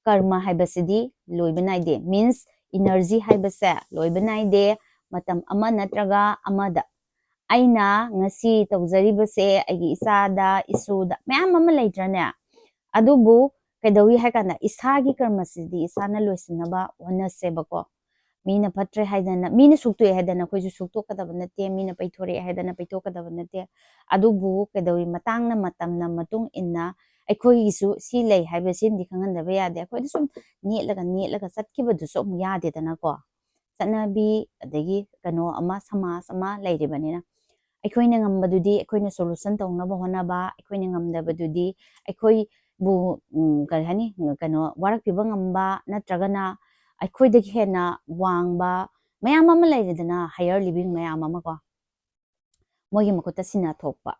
ꯀꯔꯃ ꯍꯥꯏꯕꯁꯤꯗꯤ ꯂꯣꯏꯕ ꯅꯥꯏꯗꯦ꯫ ꯃꯤꯟꯁ ꯏꯅꯔꯖꯤ ꯍꯥꯏꯕꯁꯦ ꯂꯣꯏꯕ ꯅꯥꯏꯗꯦ꯫ ꯃꯇꯝ ꯑꯃ ꯅꯠꯇ꯭ꯔꯒ ꯑꯃꯗ ꯑꯩꯅ ꯉꯁꯤ ꯇꯧꯖꯔꯤꯕꯁꯦ ꯑꯩꯒꯤ ꯏꯆꯥꯗ, ꯏꯁꯨꯗ ꯃꯌꯥꯝ ꯑꯃ ꯂꯩꯇ꯭ꯔꯅꯦ? ꯑꯗꯨꯕꯨ ꯀꯩꯗꯧꯏ ꯍꯥꯏ ꯀꯥꯟꯗ ꯏꯁꯥꯒꯤ ꯀꯔꯃꯁꯤꯗꯤ ꯏꯁꯥꯅ ꯂꯣꯏꯁꯤꯟꯅꯕ ꯍꯣꯠꯅꯁꯦꯕꯀꯣ꯫ ꯃꯤꯅ ꯐꯠꯇ꯭ꯔꯦ ꯍꯥꯏꯗꯅ, ꯃꯤꯅ ꯁꯨꯛꯇꯣꯛꯑꯦ ꯍꯥꯏꯗꯅ ꯑꯩꯈꯣꯏꯁꯨ ꯁꯨꯛꯇꯣꯛꯀꯗꯕ ꯅꯠꯇꯦ, ꯃꯤꯅ ꯄꯩꯊꯣꯔꯛꯑꯦ ꯍꯥꯏꯗꯅ ꯄꯩꯊꯣꯛꯀꯗꯕ ꯅꯠꯇꯦ꯫ ꯑꯗꯨꯕꯨ ꯀꯩꯗꯧꯏ, ꯃꯇꯥꯡꯅ ꯃꯇꯝꯅ ꯃꯇꯨꯡ ꯏꯟꯅ ꯑꯩꯈꯣꯏꯒꯤꯁꯨ ꯁꯤ ꯂꯩ ꯍꯥꯏꯕꯁꯤꯃꯗꯤ ꯈꯪꯍꯟꯗꯕ ꯌꯥꯗꯦ꯫ ꯑꯩꯈꯣꯏꯗ ꯁꯨꯝ ꯅꯦꯠꯂꯒ ꯅꯦꯠꯂꯒ ꯆꯠꯈꯤꯕꯗꯨꯁꯨ ꯑꯃꯨꯛ ꯌꯥꯗꯦꯗꯅꯀꯣ꯫ ꯆꯠꯅꯕꯤ, ꯑꯗꯒꯤ ꯀꯩꯅꯣ ꯑꯃ, ꯁꯃꯥꯖ ꯑꯃ ꯂꯩꯔꯤꯕꯅꯤꯅ꯫ ꯑꯩꯈꯣꯏꯅ ꯉꯝꯕꯗꯨꯗꯤ ꯑꯩꯈꯣꯏꯅ ꯁꯣꯂꯨꯁꯟ ꯇꯧꯅꯕ ꯍꯣꯠꯅꯕ, ꯑꯩꯈꯣꯏꯅ ꯉꯝꯗꯕꯗꯨꯗꯤ ꯑꯩꯈꯣꯏꯕꯨ, ꯎꯝ, ꯀꯔꯤ ꯍꯥꯏꯅꯤ, ꯀꯩꯅꯣ, ꯋꯥꯔꯛꯄꯤꯕ ꯉꯝꯕ ꯅꯠꯇ꯭ꯔꯒꯅ ꯑꯩꯈꯣꯏꯗꯒꯤ ꯍꯦꯟꯅ ꯋꯥꯡꯕ ꯃꯌꯥꯝ ꯑꯃ ꯂꯩꯔꯤꯗꯅ, ꯍꯥꯌꯔ ꯂꯤꯕꯤꯡ ꯃꯌꯥꯝ ꯑꯃ ꯀꯣ꯫ ꯃꯣꯏꯒꯤ ꯃꯈꯨꯠꯇ ꯁꯤꯟꯅꯊꯣꯛꯄ꯫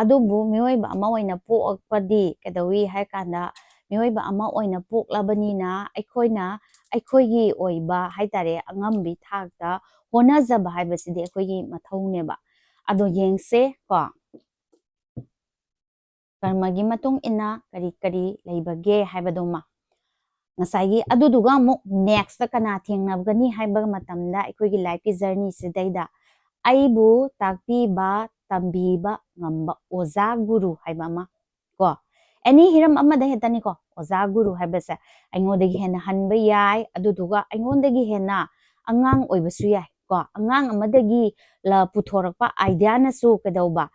ꯑꯗꯨꯕꯨ ꯃꯤꯑꯣꯏꯕ ꯑꯃ ꯑꯣꯏꯅ ꯄꯣꯛꯂꯛꯄꯗꯤ ꯀꯩꯗꯧꯏ ꯍꯥꯏ ꯀꯥꯟꯗ, ꯃꯤꯑꯣꯏꯕ ꯑꯃ ꯑꯣꯏꯅ ꯄꯣꯛꯂꯕꯅꯤꯅ ꯑꯩꯈꯣꯏꯅ ꯑꯩꯈꯣꯏꯒꯤ ꯑꯣꯏꯕ ꯍꯥꯏꯇꯥꯔꯦ, ꯑꯉꯝꯕꯤ ꯊꯥꯛꯇ ꯍꯣꯠꯅꯖꯕ ꯍꯥꯏꯕꯁꯤꯗꯤ ꯑꯩꯈꯣꯏꯒꯤ ꯃꯊꯧꯅꯦꯕ꯫ ꯑꯗꯣ ꯌꯦꯡꯁꯦ ꯀꯣ꯫ ꯀꯔꯃꯒꯤ ꯃꯇꯨꯡ ꯏꯟꯅ ꯀꯔꯤ ꯀꯔꯤ ꯂꯩꯕꯒꯦ ꯍꯥꯏꯕꯗꯨꯃ꯫ ꯉꯁꯥꯏꯒꯤ ꯑꯗꯨꯗꯨꯒ ꯑꯃꯨꯛ next ꯀꯅꯥ ꯊꯦꯡꯅꯒꯅꯤ ꯍꯥꯏꯕ ꯃꯇꯝꯗ, ꯑꯩꯈꯣꯏꯒꯤ life ꯀꯤ journey ꯁꯤꯗꯩꯗ ꯑꯩꯕꯨ ꯇꯥꯛꯄꯤꯕ, ꯇꯝꯕꯤꯕ ꯉꯝꯕ ꯑꯣꯖꯥ, ꯒꯨꯔꯨ ꯍꯥꯏꯕ ꯑꯃ ꯀꯣ, any ꯍꯤꯔꯝ ꯑꯃꯗ ꯍꯦꯛꯇꯅꯤꯀꯣ, ꯑꯣꯖꯥ, ꯒꯨꯔꯨ ꯍꯥꯏꯕꯁꯦ ꯑꯩꯉꯣꯟꯗꯒꯤ ꯍꯦꯟꯅ ꯍꯟꯕ ꯌꯥꯏ, ꯑꯗꯨꯗꯨꯒ ꯑꯩꯉꯣꯟꯗꯒꯤ ꯍꯦꯟꯅ ꯑꯉꯥꯡ ꯑꯣꯏꯕꯁꯨ ꯌꯥꯏ ꯀꯣ꯫ ꯑꯉꯥꯡ ꯑꯃꯗꯒꯤ ꯂ-, ꯄꯨꯊꯣꯔꯛꯄ idea ꯅꯁꯨ ꯀꯩꯗꯧꯕ,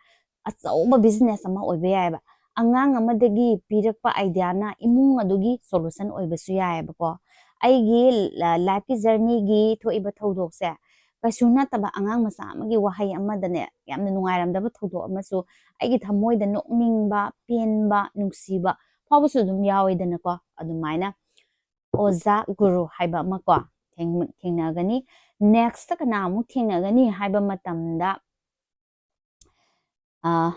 ꯑꯆꯧꯕ business ꯑꯃ ꯑꯣꯏꯕ ꯌꯥꯏꯑꯕ꯫ ꯑꯉꯥꯡ ꯑꯃꯗꯒꯤ ꯄꯤꯔꯛꯄ idea ꯅ ꯏꯃꯨꯡ ꯑꯗꯨꯒꯤ solution ꯑꯣꯏꯕꯁꯨ ꯌꯥꯏꯑꯕꯀꯣ꯫ ꯑꯩꯒꯤ ꯂ-, life ꯀꯤ journey ꯒꯤ ꯊꯣꯛꯏꯕ ꯊꯧꯗꯣꯛꯁꯦ ꯀꯩꯁꯨ ꯅꯠꯇꯕ ꯑꯉꯥꯡ ꯃꯆꯥ ꯑꯃꯒꯤ ꯋꯥꯍꯩ ꯑꯃꯗꯅꯦ, ꯌꯥꯝꯅ ꯅꯨꯡꯉꯥꯏꯔꯝꯗꯕ ꯊꯧꯗꯣꯛ ꯑꯃꯁꯨ, ꯑꯩꯒꯤ ꯊꯃꯣꯏꯗ ꯅꯣꯛꯅꯤꯡꯕ, ꯄꯦꯟꯕ, ꯅꯨꯡꯁꯤꯕ ꯐꯥꯎꯕꯁꯨ ꯑꯗꯨꯝ ꯌꯥꯎꯋꯤꯗꯅꯀꯣ꯫ ꯑꯗꯨꯃꯥꯏꯅ ꯑꯣꯖꯥ, ꯒꯨꯔꯨ ꯍꯥꯏꯕ ꯑꯃ ꯀꯣ ꯊꯦꯡ-, ꯊꯦꯡꯅꯒꯅꯤ꯫ Next ꯀꯅꯥ ꯑꯃꯨꯛ ꯊꯦꯡꯅꯒꯅꯤ ꯍꯥꯏꯕ ꯃꯇꯝꯗ, ꯑ,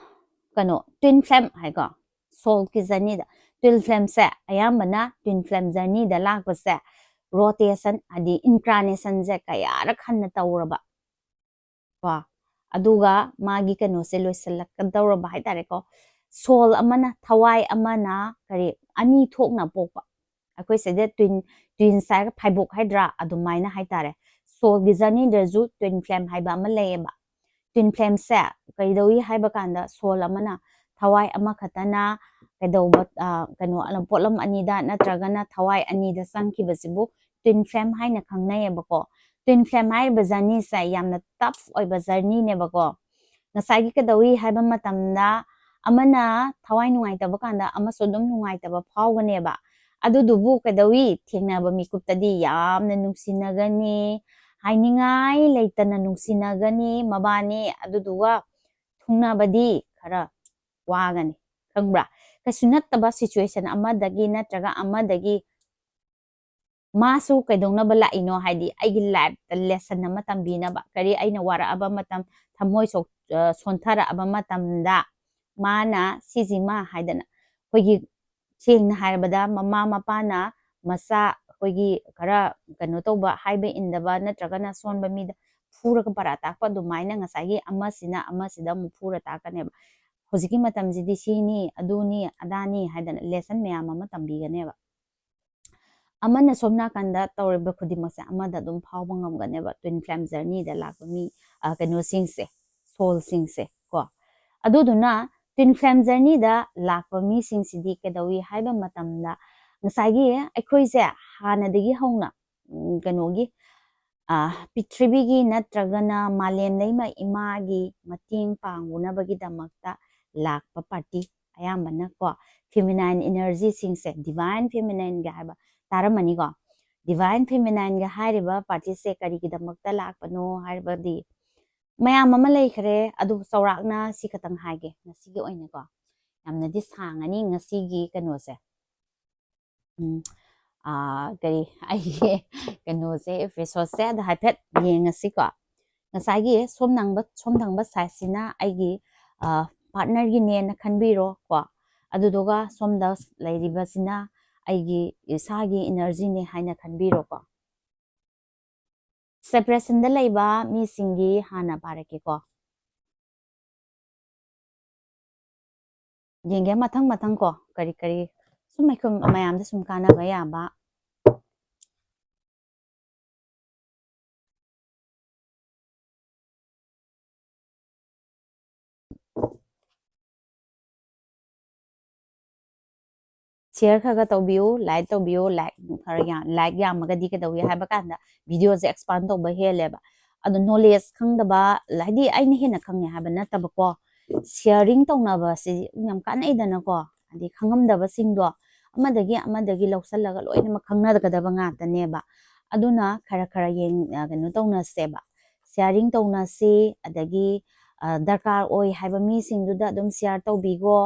ꯀꯩꯅꯣ, twin flame ꯍꯥꯏꯀꯣ, soul ꯀꯤ journey ꯗ꯫ Twin flame ꯁꯦ ꯑꯌꯥꯝꯕꯅ twin flame journey ꯗ ꯂꯥꯛꯄꯁꯦ rotation, ꯍꯥꯏꯗꯤ incarnation ꯁꯦ ꯀꯌꯥꯔꯛ ꯍꯟꯅ ꯇꯧꯔꯕ ꯀꯣ, ꯑꯗꯨꯒ ꯃꯥꯒꯤ ꯀꯩꯅꯣꯁꯦ ꯂꯣꯏꯁꯤꯜꯂꯛꯀꯗꯧꯔꯕ ꯍꯥꯏꯇꯥꯔꯦꯀꯣ꯫ Soul ꯑꯃꯅ, ꯊꯋꯥꯏ ꯑꯃꯅ ꯀꯔꯤ, ꯑꯅꯤ ꯊꯣꯛꯅ ꯄꯣꯛꯄ꯫ ꯑꯩꯈꯣꯏ ꯁꯤꯗ twin, twins ꯍꯥꯏꯔꯒ ꯐꯥꯏꯕꯣꯛ ꯍꯥꯏꯗ꯭ꯔꯥ, ꯑꯗꯨꯃꯥꯏꯅ ꯍꯥꯏꯇꯥꯔꯦ꯫ Soul ꯒꯤ journey ꯗꯁꯨ twin flame ꯍꯥꯏꯕ ꯑꯃ ꯂꯩꯌꯦꯕ꯫ Twin flame ꯁꯦ ꯀꯩꯗꯧꯏ ꯍꯥꯏꯕ ꯀꯥꯟꯗ, soul ꯑꯃꯅ ꯊꯋꯥꯏ ꯑꯃꯈꯛꯇꯅ ꯀꯩꯗꯧꯕ, ꯑ, ꯀꯩꯅꯣ, ꯑ, ꯄꯣꯠꯂꯝ ꯑꯅꯤꯗ ꯅꯠꯇ꯭ꯔꯒꯅ ꯊꯋꯥꯏ ꯑꯅꯤꯗ ꯆꯪꯈꯤꯕꯁꯤꯕꯨ twin flame ꯍꯥꯏꯅ ꯈꯪꯅꯩꯌꯦꯕꯀꯣ꯫ Twin flame ꯍꯥꯏꯔꯤꯕ journey ꯁꯦ ꯌꯥꯝꯅ tough ꯑꯣꯏꯕ journey ꯅꯦꯕꯀꯣ꯫ ꯉꯁꯥꯏꯒꯤ ꯀꯩꯗꯧꯏ ꯍꯥꯏꯕ ꯃꯇꯝꯗ, ꯑꯃꯅ ꯊꯋꯥꯏ ꯅꯨꯡꯉꯥꯏꯇꯕ ꯀꯥꯟꯗ ꯑꯃꯁꯨ ꯑꯗꯨꯝ ꯅꯨꯡꯉꯥꯏꯇꯕ ꯐꯥꯎꯒꯅꯦꯕ꯫ ꯑꯗꯨꯗꯨꯕꯨ ꯀꯩꯗꯧꯏ, ꯊꯦꯡꯅꯕ ꯃꯤꯀꯨꯞꯇꯗꯤ ꯌꯥꯝꯅ ꯅꯨꯡꯁꯤꯅꯒꯅꯤ, ꯍꯥꯏꯅꯤꯡꯉꯥꯏ ꯂꯩꯇꯅ ꯅꯨꯡꯁꯤꯅꯒꯅꯤ ꯃꯕꯥꯅꯤ꯫ ꯑꯗꯨꯗꯨꯒ ꯊꯨꯡꯅꯕꯗꯤ ꯈꯔ ꯋꯥꯒꯅꯤ, ꯈꯪꯕ꯭ꯔꯥ? ꯀꯩꯁꯨ ꯅꯠꯇꯕ situation ꯑꯃꯗꯒꯤ ꯅꯠꯇ꯭ꯔꯒ ꯑꯃꯗꯒꯤ ꯃꯥꯁꯨ ꯀꯩꯗꯧꯅꯕ ꯂꯥꯛꯏꯅꯣ, ꯍꯥꯏꯗꯤ ꯑꯩꯒꯤ life ꯇ lesson ꯑꯃ ꯇꯝꯕꯤꯅꯕ꯫ ꯀꯔꯤ, ꯑꯩꯅ ꯋꯥꯔꯛꯑꯕ ꯃꯇꯝ, ꯊꯃꯣꯏ ꯁꯣꯛ-, ꯑ, ꯁꯣꯟꯊꯔꯛꯑꯕ ꯃꯇꯝꯗ ꯃꯥꯅ ꯁꯤꯁꯤꯃ ꯍꯥꯏꯗꯅ, ꯑꯩꯈꯣꯏꯒꯤ ꯁꯦꯡꯅ ꯍꯥꯏꯔꯕꯗ ꯃꯃꯥ ꯃꯄꯥꯅ ꯃꯆꯥ, ꯑꯩꯈꯣꯏꯒꯤ ꯈꯔ ꯀꯩꯅꯣ ꯇꯧꯕ, ꯍꯥꯏꯕ ꯏꯟꯗꯕ ꯅꯠꯇ꯭ꯔꯒꯅ ꯁꯣꯟꯕ ꯃꯤꯗ ꯐꯨꯔꯒ ꯄꯔꯥ ꯇꯥꯛꯄ ꯑꯗꯨꯃꯥꯏꯅ ꯉꯁꯥꯏꯒꯤ ꯑꯃꯁꯤꯅ ꯑꯃꯁꯤꯗ ꯑꯃꯨꯛ ꯐꯨꯔ ꯇꯥꯛꯀꯅꯦꯕ꯫ ꯍꯧꯖꯤꯛꯀꯤ ꯃꯇꯝꯁꯤꯗꯤ ꯁꯤꯅꯤ, ꯑꯗꯨꯅꯤ, ꯑꯗꯥꯅꯤ ꯍꯥꯏꯗꯅ lesson ꯃꯌꯥꯝ ꯑꯃ ꯇꯝꯕꯤꯒꯅꯦꯕ꯫ ꯑꯃꯅ ꯁꯣꯝ ꯅꯥꯀꯟꯗ ꯇꯧꯔꯤꯕ ꯈꯨꯗꯤꯡꯃꯛꯁꯦ ꯑꯃꯗ ꯑꯗꯨꯝ ꯐꯥꯎꯕ ꯉꯝꯒꯅꯦꯕ, twin flame journeyꯗ ꯂꯥꯛꯄ ꯃꯤ, ꯑ, ꯀꯩꯅꯣꯁꯤꯡꯁꯦ, soulꯁꯤꯡꯁꯦ ꯀꯣ꯫ ꯑꯗꯨꯗꯨꯅ twin flame journeyꯗ ꯂꯥꯛꯄ ꯃꯤꯁꯤꯡꯁꯤꯗꯤ ꯀꯩꯗꯧꯏ ꯍꯥꯏꯕ ꯃꯇꯝꯗ, ꯉꯁꯥꯏꯒꯤ ꯑꯩꯈꯣꯏꯁꯦ ꯍꯥꯟꯅꯗꯒꯤ ꯍꯧꯅ, ꯎꯝ, ꯀꯩꯅꯣꯒꯤ, ꯑ, ꯄ꯭ꯔꯤꯊꯤꯕꯤꯒꯤ ꯅꯠꯇ꯭ꯔꯒꯅ ꯃꯥꯂꯦꯝ ꯂꯩꯃ ꯏꯃꯥꯒꯤ ꯃꯇꯦꯡ ꯄꯥꯡꯉꯨꯅꯕꯒꯤꯗꯃꯛꯇ ꯂꯥꯛꯄ party ꯑꯌꯥꯝꯕꯅ ꯀꯣ, feminine energyꯁꯤꯡꯁꯦ, divine feminineꯒ ꯍꯥꯏꯕ ꯇꯥꯔꯝꯃꯅꯤꯀꯣ꯫ Divine feminineꯒ ꯍꯥꯏꯔꯤꯕ partyꯁꯦ ꯀꯔꯤꯒꯤꯗꯃꯛꯇ ꯂꯥꯛꯄꯅꯣ ꯍꯥꯏꯔꯕꯗꯤ, ꯃꯌꯥꯝ ꯑꯃ ꯂꯩꯈ꯭ꯔꯦ, ꯑꯗꯨꯕꯨ ꯆꯥꯎꯔꯥꯛꯅ ꯁꯤ ꯈꯛꯇꯪ ꯍꯥꯏꯒꯦ ꯉꯁꯤꯒꯤ ꯑꯣꯏꯅꯀꯣ꯫ ꯌꯥꯝꯅꯗꯤ ꯁꯥꯡꯉꯅꯤ ꯉꯁꯤꯒꯤ ꯀꯩꯅꯣꯁꯦ꯫ ꯎꯝ, ꯑꯥ, ꯀꯔꯤ, ꯑꯩꯒꯤ ꯀꯩꯅꯣꯁꯦ, episodeꯁꯦ ꯑꯗꯣ ꯍꯥꯏꯐꯦꯠ ꯌꯦꯡꯉꯁꯤꯀꯣ꯫ ꯉꯁꯥꯏꯒꯤ ꯁꯣꯝ ꯅꯪꯕ, ꯁꯣꯝ ꯊꯪꯕ sideꯁꯤꯅ ꯑꯩꯒꯤ, ꯑꯥ, partnerꯒꯤꯅꯦꯅ ꯈꯟꯕꯤꯔꯣ ꯀꯣ꯫ ꯑꯗꯨꯗꯨꯒ ꯁꯣꯝꯗ ꯂꯩꯔꯤꯕꯁꯤꯅ ꯑꯩꯒꯤ ꯏꯁꯥꯒꯤ energyꯅꯦ ꯍꯥꯏꯅ ꯈꯟꯕꯤꯔꯣꯀꯣ꯫ Separationꯗ ꯂꯩꯕ ꯃꯤꯁꯤꯡꯒꯤ ꯍꯥꯟꯅ ꯄꯥꯔꯛꯀꯦꯀꯣ꯫ ꯌꯦꯡꯒꯦ ꯃꯊꯪ ꯃꯊꯪ ꯀꯣ, ꯀꯔꯤ ꯀꯔꯤ ꯁꯨꯝ ꯑꯩꯈꯣꯏ ꯃꯌꯥꯝꯗ ꯁꯨꯝ ꯀꯥꯟꯅꯕ ꯌꯥꯕ꯫ Share ꯈꯔ ꯈꯔ ꯇꯧꯕꯤꯌꯨ, like ꯇꯧꯕꯤꯌꯨ, like ꯈꯔ ꯌꯥꯝ, like ꯌꯥꯝꯃꯒꯗꯤ ꯀꯩꯗꯧꯏ ꯍꯥꯏꯕ ꯀꯥꯟꯗ videoꯁꯦ expand ꯇꯧꯕ ꯍꯦꯜꯂꯦꯕ꯫ ꯑꯗꯣ knowledge ꯈꯪꯗꯕ, ꯍꯥꯏꯗꯤ ꯑꯩꯅ ꯍꯦꯟꯅ ꯈꯪꯉꯦ ꯍꯥꯏꯕ ꯅꯠꯇꯕꯀꯣ, sharing ꯇꯧꯅꯕꯁꯤ ꯌꯥꯝ ꯀꯥꯟꯅꯩꯗꯅꯀꯣ꯫ ꯍꯥꯏꯗꯤ ꯈꯪꯉꯝꯗꯕꯁꯤꯡꯗꯣ ꯑꯃꯗꯒꯤ ꯑꯃꯗꯒꯤ ꯂꯧꯁꯜꯂꯒ ꯂꯣꯏꯅꯃꯛ ꯈꯪꯅꯒꯗꯕ ꯉꯥꯛꯇꯅꯦꯕ꯫ ꯑꯗꯨꯅ ꯈꯔ ꯈꯔ ꯌꯦꯡ-, ꯑ, ꯀꯩꯅꯣ ꯇꯧꯅꯁꯦꯕ, sharing ꯇꯧꯅꯁꯤ, ꯑꯗꯒꯤ, ꯑ, ꯗꯔꯀꯥꯔ ꯑꯣꯏ ꯍꯥꯏꯕ ꯃꯤꯁꯤꯡꯗꯨꯗ ꯑꯗꯨꯝ share ꯇꯧꯕꯤꯈꯣ꯫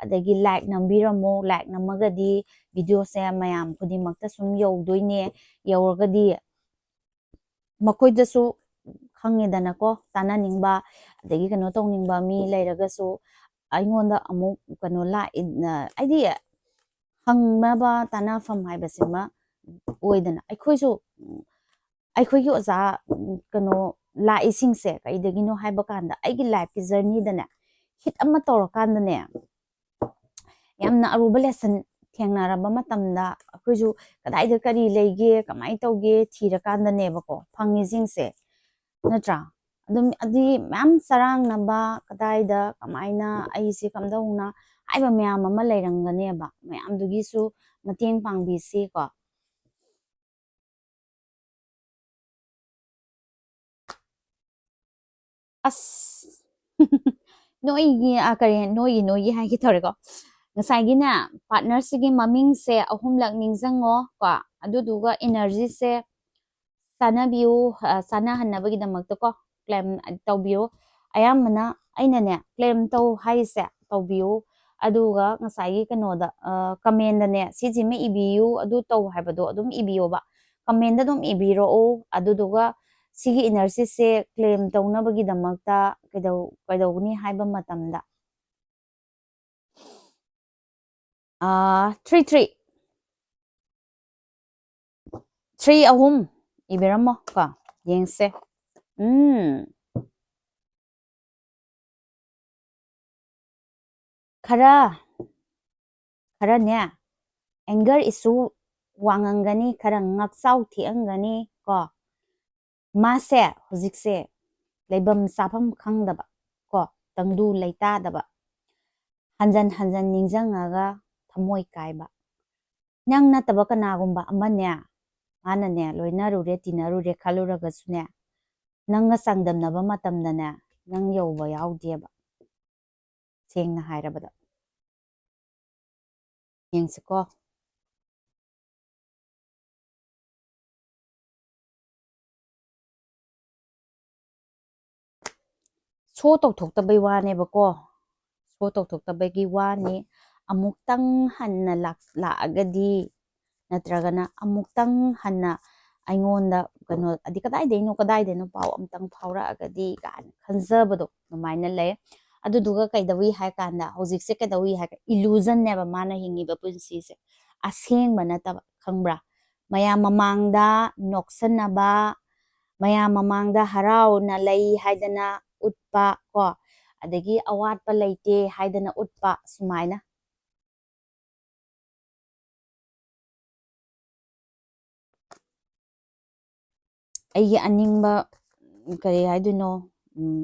ꯑꯗꯒꯤ like ꯅꯝꯕꯤꯔꯝꯃꯣ, like ꯅꯝꯃꯒꯗꯤ videoꯁꯦ ꯃꯌꯥꯝ ꯈꯨꯗꯤꯡꯃꯛꯇ ꯁꯨꯝ ꯌꯧꯗꯣꯏꯅꯦ꯫ ꯌꯧꯔꯒꯗꯤ ꯃꯈꯣꯏꯗꯁꯨ ꯈꯪꯉꯦꯗꯅꯀꯣ, ꯇꯥꯟꯅꯅꯤꯡꯕ ꯑꯗꯒꯤ ꯀꯩꯅꯣ ꯇꯧꯅꯤꯡꯕ ꯃꯤ ꯂꯩꯔꯒꯁꯨ ꯑꯩꯉꯣꯟꯗ ꯑꯃꯨꯛ ꯀꯩꯅꯣ ꯂꯥꯛꯏ, ꯑ, ꯍꯥꯏꯗꯤ ꯍꯪꯅꯕ ꯇꯥꯟꯅꯐꯝ ꯍꯥꯏꯕꯁꯤꯃ ꯑꯣꯏꯗꯅ꯫ ꯑꯩꯈꯣꯏꯁꯨ, ꯎꯝ, ꯑꯩꯈꯣꯏꯒꯤ ꯑꯣꯖꯥ, ꯎꯝ, ꯀꯩꯅꯣ ꯂꯥꯛꯏꯁꯤꯡꯁꯦ ꯀꯩꯗꯒꯤꯅꯣ ꯍꯥꯏꯕ ꯀꯥꯟꯗ ꯑꯩꯒꯤ lifeꯀꯤ journeyꯗꯅꯦ ꯍꯤꯠ ꯑꯃ ꯇꯧꯔꯀꯥꯟꯗꯅꯦ, ꯌꯥꯝꯅ ꯑꯔꯨꯕ ꯂꯦꯁꯟ ꯊꯦꯡꯅꯔꯕ ꯃꯇꯝꯗ ꯑꯩꯈꯣꯏꯁꯨ ꯀꯗꯥꯏꯗ ꯀꯔꯤ ꯂꯩꯒꯦ, ꯀꯃꯥꯏꯅ ꯇꯧꯒꯦ ꯊꯤꯔꯀꯥꯟꯗꯅꯦꯕꯀꯣ ꯐꯪꯉꯤꯁꯤꯡꯁꯦ, ꯅꯠꯇ꯭ꯔꯥ? ꯑꯗꯨꯝ ꯑꯗꯨꯗꯤ ꯃꯌꯥꯝ ꯆꯔꯥꯡꯅꯕ, ꯀꯗꯥꯏꯗ ꯀꯃꯥꯏꯅ ꯑꯩꯁꯦ ꯀꯝꯗꯧꯅ ꯍꯥꯏꯕ ꯃꯌꯥꯝ ꯑꯃ ꯂꯩꯔꯝꯒꯅꯦꯕ, ꯃꯌꯥꯝꯗꯨꯒꯤꯁꯨ ꯃꯇꯦꯡ ꯄꯥꯡꯕꯤꯁꯤꯀꯣ꯫ ꯑꯁ, ꯅꯣꯏꯒꯤ, ꯑ, ꯀꯔꯤ, ꯅꯣꯏꯒꯤ, ꯅꯣꯏꯒꯤ ꯍꯥꯏꯒꯦ ꯇꯧꯔꯦꯀꯣ꯫ ꯉꯁꯥꯏꯒꯤꯅꯦ, ꯄꯥꯔꯠꯅꯔꯁꯤꯒꯤ ꯃꯃꯤꯡꯁꯦ ꯑꯍꯨꯝꯂꯛ ꯅꯤꯡꯁꯤꯡꯉꯣ ꯀꯣ, ꯑꯗꯨꯗꯨꯒ ꯏꯅꯔꯖꯤꯁꯦ ꯆꯥꯟꯅꯕꯤꯌꯨ, ꯑ, ꯆꯥꯟꯅꯍꯟꯅꯕꯒꯤꯗꯃꯛꯇ ꯀꯣ, ꯀ꯭ꯂꯦꯝ ꯇꯧꯕꯤꯌꯨ꯫ ꯑꯌꯥꯝꯕꯅ ꯑꯩꯅꯅꯦ, ꯀ꯭ꯂꯦꯝ ꯇꯧ ꯍꯥꯏꯔꯤꯁꯦ ꯇꯧꯕꯤꯌꯨ꯫ ꯑꯗꯨꯒ ꯉꯁꯥꯏꯒꯤ ꯀꯩꯅꯣꯗ, ꯑ, ꯀꯃꯦꯟꯗꯅꯦ, "ꯁꯤꯁꯤꯃ ꯏꯕꯤꯌꯨ, ꯑꯗꯨ ꯇꯧ" ꯍꯥꯏꯕꯗꯣ ꯑꯗꯨꯝ ꯏꯕꯤꯌꯣꯕ꯫ ꯀꯃꯦꯟꯗ ꯑꯗꯨꯝ ꯏꯕꯤꯔꯛꯑꯣ꯫ ꯑꯗꯨꯗꯨꯒ ꯁꯤꯒꯤ ꯏꯅꯔꯖꯤꯁꯦ ꯀ꯭ꯂꯦꯝ ꯇꯧꯅꯕꯒꯤꯗꯃꯛꯇ ꯀꯩꯗꯧ-, ꯀꯩꯗꯧꯒꯅꯤ ꯍꯥꯏꯕ ꯃꯇꯝꯗ, ꯑꯥ, three, three꯫ Three ꯑꯍꯨꯝ ꯏꯕꯤꯔꯝꯃꯣ ꯀꯣ, ꯌꯦꯡꯁꯦ꯫ ꯎꯝ꯫ ꯈꯔ, ꯈꯔꯅꯦ, anger issue ꯋꯥꯡꯉꯝꯒꯅꯤ, ꯈꯔ ꯉꯥꯛꯆꯥꯎ ꯊꯦꯛꯑꯝꯒꯅꯤ ꯀꯣ꯫ ꯃꯥꯁꯦ ꯍꯧꯖꯤꯛꯁꯦ ꯂꯩꯐꯝ ꯆꯥꯐꯝ ꯈꯪꯗꯕ ꯀꯣ, ꯇꯪꯗꯨ ꯂꯩꯇꯥꯗꯕ, ꯍꯟꯖꯟ ꯍꯟꯖꯟ ꯅꯤꯡꯁꯤꯡꯉꯒ ꯊꯃꯣꯏ ꯀꯥꯏꯕ꯫ ꯅꯪ ꯅꯠꯇꯕ ꯀꯅꯥꯒꯨꯝꯕ ꯑꯃꯅꯦ, ꯃꯥꯅꯅꯦ ꯂꯣꯏꯅꯔꯨꯔꯦ, ꯇꯤꯟꯅꯔꯨꯔꯦ ꯈꯜꯂꯨꯔꯒꯁꯨꯅꯦ, ꯅꯪꯒ ꯆꯥꯡꯗꯝꯅꯕ ꯃꯇꯝꯗꯅꯦ, ꯅꯪ ꯌꯧꯕ ꯌꯥꯎꯗꯦꯕ, ꯁꯦꯡꯅ ꯍꯥꯏꯔꯕꯗ꯫ ꯌꯦꯡꯁꯤꯀꯣ꯫ ꯁꯣ ꯇꯧꯊꯣꯛꯇꯕꯩ ꯋꯥꯅꯦꯕꯀꯣ, ꯁꯣ ꯇꯧꯊꯣꯛꯇꯕꯒꯤ ꯋꯥꯅꯤ꯫ ꯑꯃꯨꯛꯇꯪ ꯍꯟꯅ ꯂꯥꯛ-, ꯂꯥꯛꯑꯒꯗꯤ, ꯅꯠꯇ꯭ꯔꯒꯅ ꯑꯃꯨꯛꯇꯪ ꯍꯟꯅ ꯑꯩꯉꯣꯟꯗ ꯀꯩꯅꯣ, ꯑꯗꯤ ꯀꯗꯥꯏꯗꯩꯅꯣ, ꯀꯗꯥꯏꯗꯩꯅꯣ ꯄꯥꯎ ꯑꯝꯇꯪ ꯐꯥꯎꯔꯛꯑꯒꯗꯤ ꯀꯥꯏꯅ ꯈꯟꯖꯕꯗꯣ ꯑꯗꯨꯃꯥꯏꯅ ꯂꯩ꯫ ꯑꯗꯨꯗꯨꯒ ꯀꯩꯗꯧꯏ ꯍꯥꯏ ꯀꯥꯟꯗ, ꯍꯧꯖꯤꯛꯁꯦ ꯀꯩꯗꯧꯏ ꯍꯥꯏ ꯀꯥꯟꯗ, illusion ꯅꯦꯕ ꯃꯥꯅ ꯍꯤꯡꯉꯤꯕ ꯄꯨꯟꯁꯤꯁꯦ, ꯑꯁꯦꯡꯕ ꯅꯠꯇꯕ, ꯈꯪꯕ꯭ꯔꯥ? ꯃꯌꯥꯝ ꯃꯃꯥꯡꯗ ꯅꯣꯛꯁꯟꯅꯕ, ꯃꯌꯥꯝ ꯃꯃꯥꯡꯗ ꯍꯔꯥꯎꯅ ꯂꯩ ꯍꯥꯏꯗꯅ ꯎꯠꯄ ꯀꯣ, ꯑꯗꯒꯤ ꯑꯋꯥꯠꯄ ꯂꯩꯇꯦ ꯍꯥꯏꯗꯅ ꯎꯠꯄ, ꯁꯨꯃꯥꯏꯅ꯫ ꯑꯩꯒꯤ ꯑꯅꯤꯡꯕ, ꯀꯔꯤ ꯍꯥꯏꯗꯣꯏꯅꯣ, ꯎꯝ,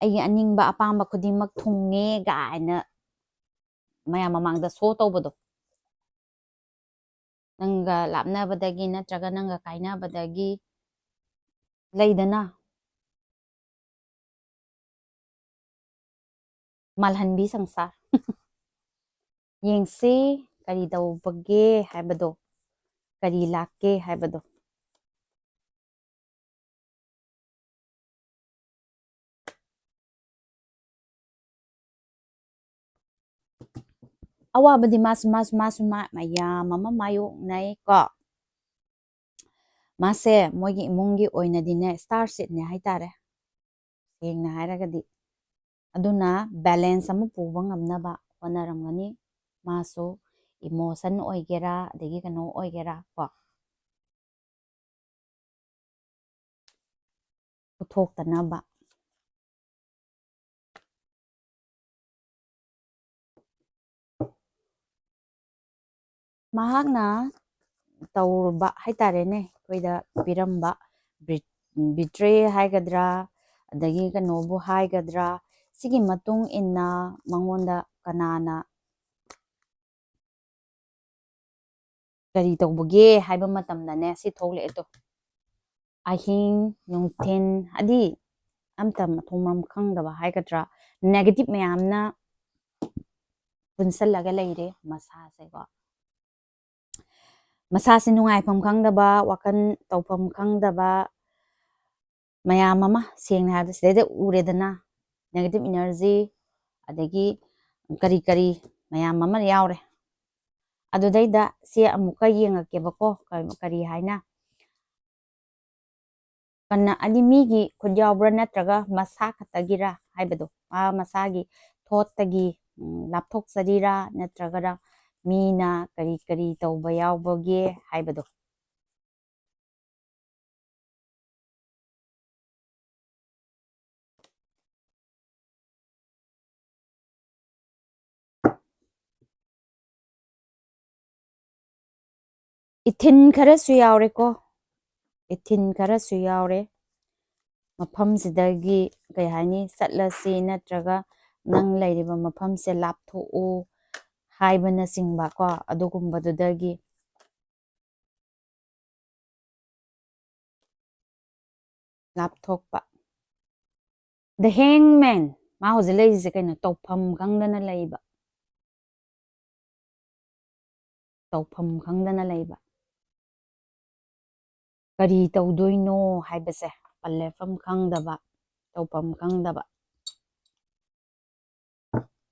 "ꯑꯩꯒꯤ ꯑꯅꯤꯡꯕ ꯑꯄꯥꯝꯕ ꯈꯨꯗꯤꯡꯃꯛ ꯊꯨꯡꯉꯦ" ꯀꯥꯏꯅ ꯃꯌꯥꯝ ꯃꯃꯥꯡꯗ ꯁꯣ ꯇꯧꯕꯗꯣ꯫ ꯅꯪꯒ ꯂꯥꯞꯅꯕꯗꯒꯤ ꯅꯠꯇ꯭ꯔꯒ ꯅꯪꯒ ꯀꯥꯏꯅꯕꯗꯒꯤ, ꯂꯩꯗꯅ, ꯃꯥꯜꯍꯟꯕꯤ ꯁꯪꯁꯥꯔ꯫ ꯌꯦꯡꯁꯤ, ꯀꯔꯤ ꯇꯧꯕꯒꯦ ꯍꯥꯏꯕꯗꯣ, ꯀꯔꯤ ꯂꯥꯛꯀꯦ ꯍꯥꯏꯕꯗꯣ꯫ ꯑꯋꯥꯕꯗꯤ ꯃꯥꯁꯨ, ꯃꯥꯁꯨ, ꯃꯥꯁꯨ ꯃꯥ-, ꯃꯌꯥꯝ ꯑꯃ ꯃꯥꯌꯣꯛꯅꯩ ꯀꯣ꯫ ꯃꯥꯁꯦ ꯃꯣꯏꯒꯤ ꯏꯃꯨꯡꯒꯤ ꯑꯣꯏꯅꯗꯤꯅꯦ, star seed ꯅꯦ ꯍꯥꯏꯇꯥꯔꯦ, ꯁꯦꯡꯅ ꯍꯥꯏꯔꯒꯗꯤ꯫ ꯑꯗꯨꯅ balance ꯑꯃ ꯄꯨꯕ ꯉꯝꯅꯕ ꯍꯣꯠꯅꯔꯝꯒꯅꯤ꯫ ꯃꯥꯁꯨ emotion ꯑꯣꯏꯒꯦꯔꯥ, ꯑꯗꯒꯤ ꯀꯩꯅꯣ ꯑꯣꯏꯒꯦꯔꯥ ꯀꯣ, ꯄꯨꯊꯣꯛꯇꯅꯕ꯫ ꯃꯍꯥꯛꯅ ꯇꯧꯔꯨꯕ ꯍꯥꯏꯇꯥꯔꯦꯅꯦ, ꯑꯩꯈꯣꯏꯗ ꯄꯤꯔꯝꯕ ꯕꯤ-, betray ꯍꯥꯏꯒꯗ꯭ꯔꯥ, ꯑꯗꯒꯤ ꯀꯩꯅꯣꯕꯨ ꯍꯥꯏꯒꯗ꯭ꯔꯥ, ꯁꯤꯒꯤ ꯃꯇꯨꯡ ꯏꯟꯅ ꯃꯉꯣꯟꯗ ꯀꯅꯥꯅ ꯀꯔꯤ ꯇꯧꯕꯒꯦ ꯍꯥꯏꯕ ꯃꯇꯝꯗꯅꯦ, ꯁꯤ ꯊꯣꯛꯂꯛꯑꯦ ꯇꯣ꯫ ꯑꯍꯤꯡ, ꯅꯨꯡꯊꯤꯟ, ꯍꯥꯏꯗꯤ ꯑꯝꯇ ꯃꯊꯣꯡ ꯃꯔꯝ ꯈꯪꯗꯕ ꯍꯥꯏꯒꯗ꯭ꯔꯥ, negative ꯃꯌꯥꯝꯅ ꯄꯨꯟꯁꯤꯜꯂꯒ ꯂꯩꯔꯦ ꯃꯁꯥꯁꯦꯀꯣ꯫ ꯃꯁꯥꯁꯦ ꯅꯨꯡꯉꯥꯏꯐꯝ ꯈꯪꯗꯕ, ꯋꯥꯈꯜ ꯇꯧꯐꯝ ꯈꯪꯗꯕ ꯃꯌꯥꯝ ꯑꯃ, ꯁꯦꯡꯅ ꯍꯥꯏꯔꯕꯗ ꯁꯤꯗꯩꯗ ꯎꯔꯦꯗꯅ, negative energy, ꯑꯗꯒꯤ ꯀꯔꯤ ꯀꯔꯤ ꯃꯌꯥꯝ ꯑꯃ ꯌꯥꯎꯔꯦ꯫ ꯑꯗꯨꯗꯩꯗ ꯁꯤ ꯑꯃꯨꯛꯀ ꯌꯦꯡꯉꯛꯀꯦꯕꯀꯣ, ꯀ-, ꯀꯔꯤ ꯍꯥꯏꯅ꯫ ꯀꯟꯅ, ꯑꯅꯤ ꯃꯤꯒꯤ ꯈꯨꯠ ꯌꯥꯎꯕ꯭ꯔꯥ ꯅꯠꯇ꯭ꯔꯒ ꯃꯁꯥ ꯈꯛꯇꯒꯤꯔꯥ ꯍꯥꯏꯕꯗꯣ, ꯃꯥ ꯃꯁꯥꯒꯤ thought ꯇꯒꯤ, ꯎꯝ, ꯂꯥꯞꯊꯣꯛꯆꯔꯤꯔꯥ ꯅꯠꯇ꯭ꯔꯒꯅ ꯃꯤꯅ ꯀꯔꯤ ꯀꯔꯤ ꯇꯧꯕ ꯌꯥꯎꯕꯒꯦ ꯍꯥꯏꯕꯗꯣ꯫ ꯏꯊꯤꯟ ꯈꯔꯁꯨ ꯌꯥꯎꯔꯦꯀꯣ, ꯏꯊꯤꯟ ꯈꯔꯁꯨ ꯌꯥꯎꯔꯦ꯫ ꯃꯐꯝꯁꯤꯗꯒꯤ, ꯀꯩ ꯍꯥꯏꯅꯤ, ꯆꯠꯂꯁꯤ ꯅꯠꯇ꯭ꯔꯒ ꯅꯪ ꯂꯩꯔꯤꯕ ꯃꯐꯝꯁꯦ ꯂꯥꯞꯊꯣꯛꯎ ꯍꯥꯏꯕꯅꯆꯤꯡꯕ ꯀꯣ, ꯑꯗꯨꯒꯨꯝꯕꯗꯨꯗꯒꯤ ꯂꯥꯞꯊꯣꯛꯄ꯫ The Hangman, ꯃꯥ ꯍꯧꯖꯤꯛ ꯂꯩꯔꯤꯁꯦ ꯀꯩꯅꯣ? ꯇꯧꯐꯝ ꯈꯪꯗꯅ ꯂꯩꯕ꯫ ꯇꯧꯐꯝ ꯈꯪꯗꯅ ꯂꯩꯕ꯫ ꯀꯔꯤ ꯇꯧꯗꯣꯏꯅꯣ ꯍꯥꯏꯕꯁꯦ ꯄꯜꯂꯦꯐꯝ ꯈꯪꯗꯕ, ꯇꯧꯐꯝ ꯈꯪꯗꯕ꯫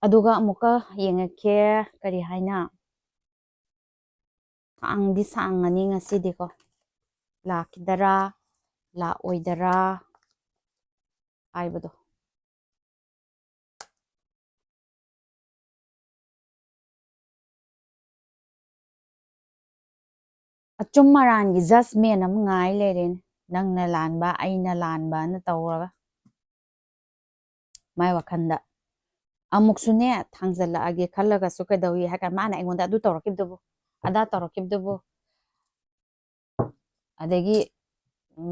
ꯑꯗꯨꯒ ꯑꯃꯨꯛꯀ ꯌꯦꯡꯉꯛꯀꯦ, ꯀꯔꯤ ꯍꯥꯏꯅ? ꯁꯥꯡꯗꯤ ꯁꯥꯡꯉꯅꯤ ꯉꯁꯤꯗꯤꯀꯣ꯫ ꯂꯥꯛꯈꯤꯗꯔꯥ, ꯂꯥꯛꯑꯣꯏꯗꯔꯥ ꯍꯥꯏꯕꯗꯣ꯫ ꯑꯆꯨꯝ ꯑꯔꯥꯟꯒꯤ judgment ꯑꯃ ꯉꯥꯏ ꯂꯩꯔꯦꯅꯦ, ꯅꯪꯅ ꯂꯥꯟꯕ, ꯑꯩꯅ ꯂꯥꯟꯕꯅ ꯇꯧꯔꯒ꯫ ꯃꯥꯏ ꯋꯥꯈꯜꯗ ꯑꯃꯨꯛꯁꯨꯅꯦ, ꯊꯥꯡꯖꯜꯂꯛꯑꯒꯦ ꯈꯜꯂꯒꯁꯨ ꯀꯩꯗꯧꯏ ꯍꯥꯏ ꯀꯥꯟꯗ, ꯃꯥꯅ ꯑꯩꯉꯣꯟꯗ ꯑꯗꯨ ꯇꯧꯔꯛꯈꯤꯕꯗꯨꯕꯨ, ꯑꯗꯥ ꯇꯧꯔꯛꯈꯤꯕꯗꯨꯕꯨ, ꯑꯗꯒꯤ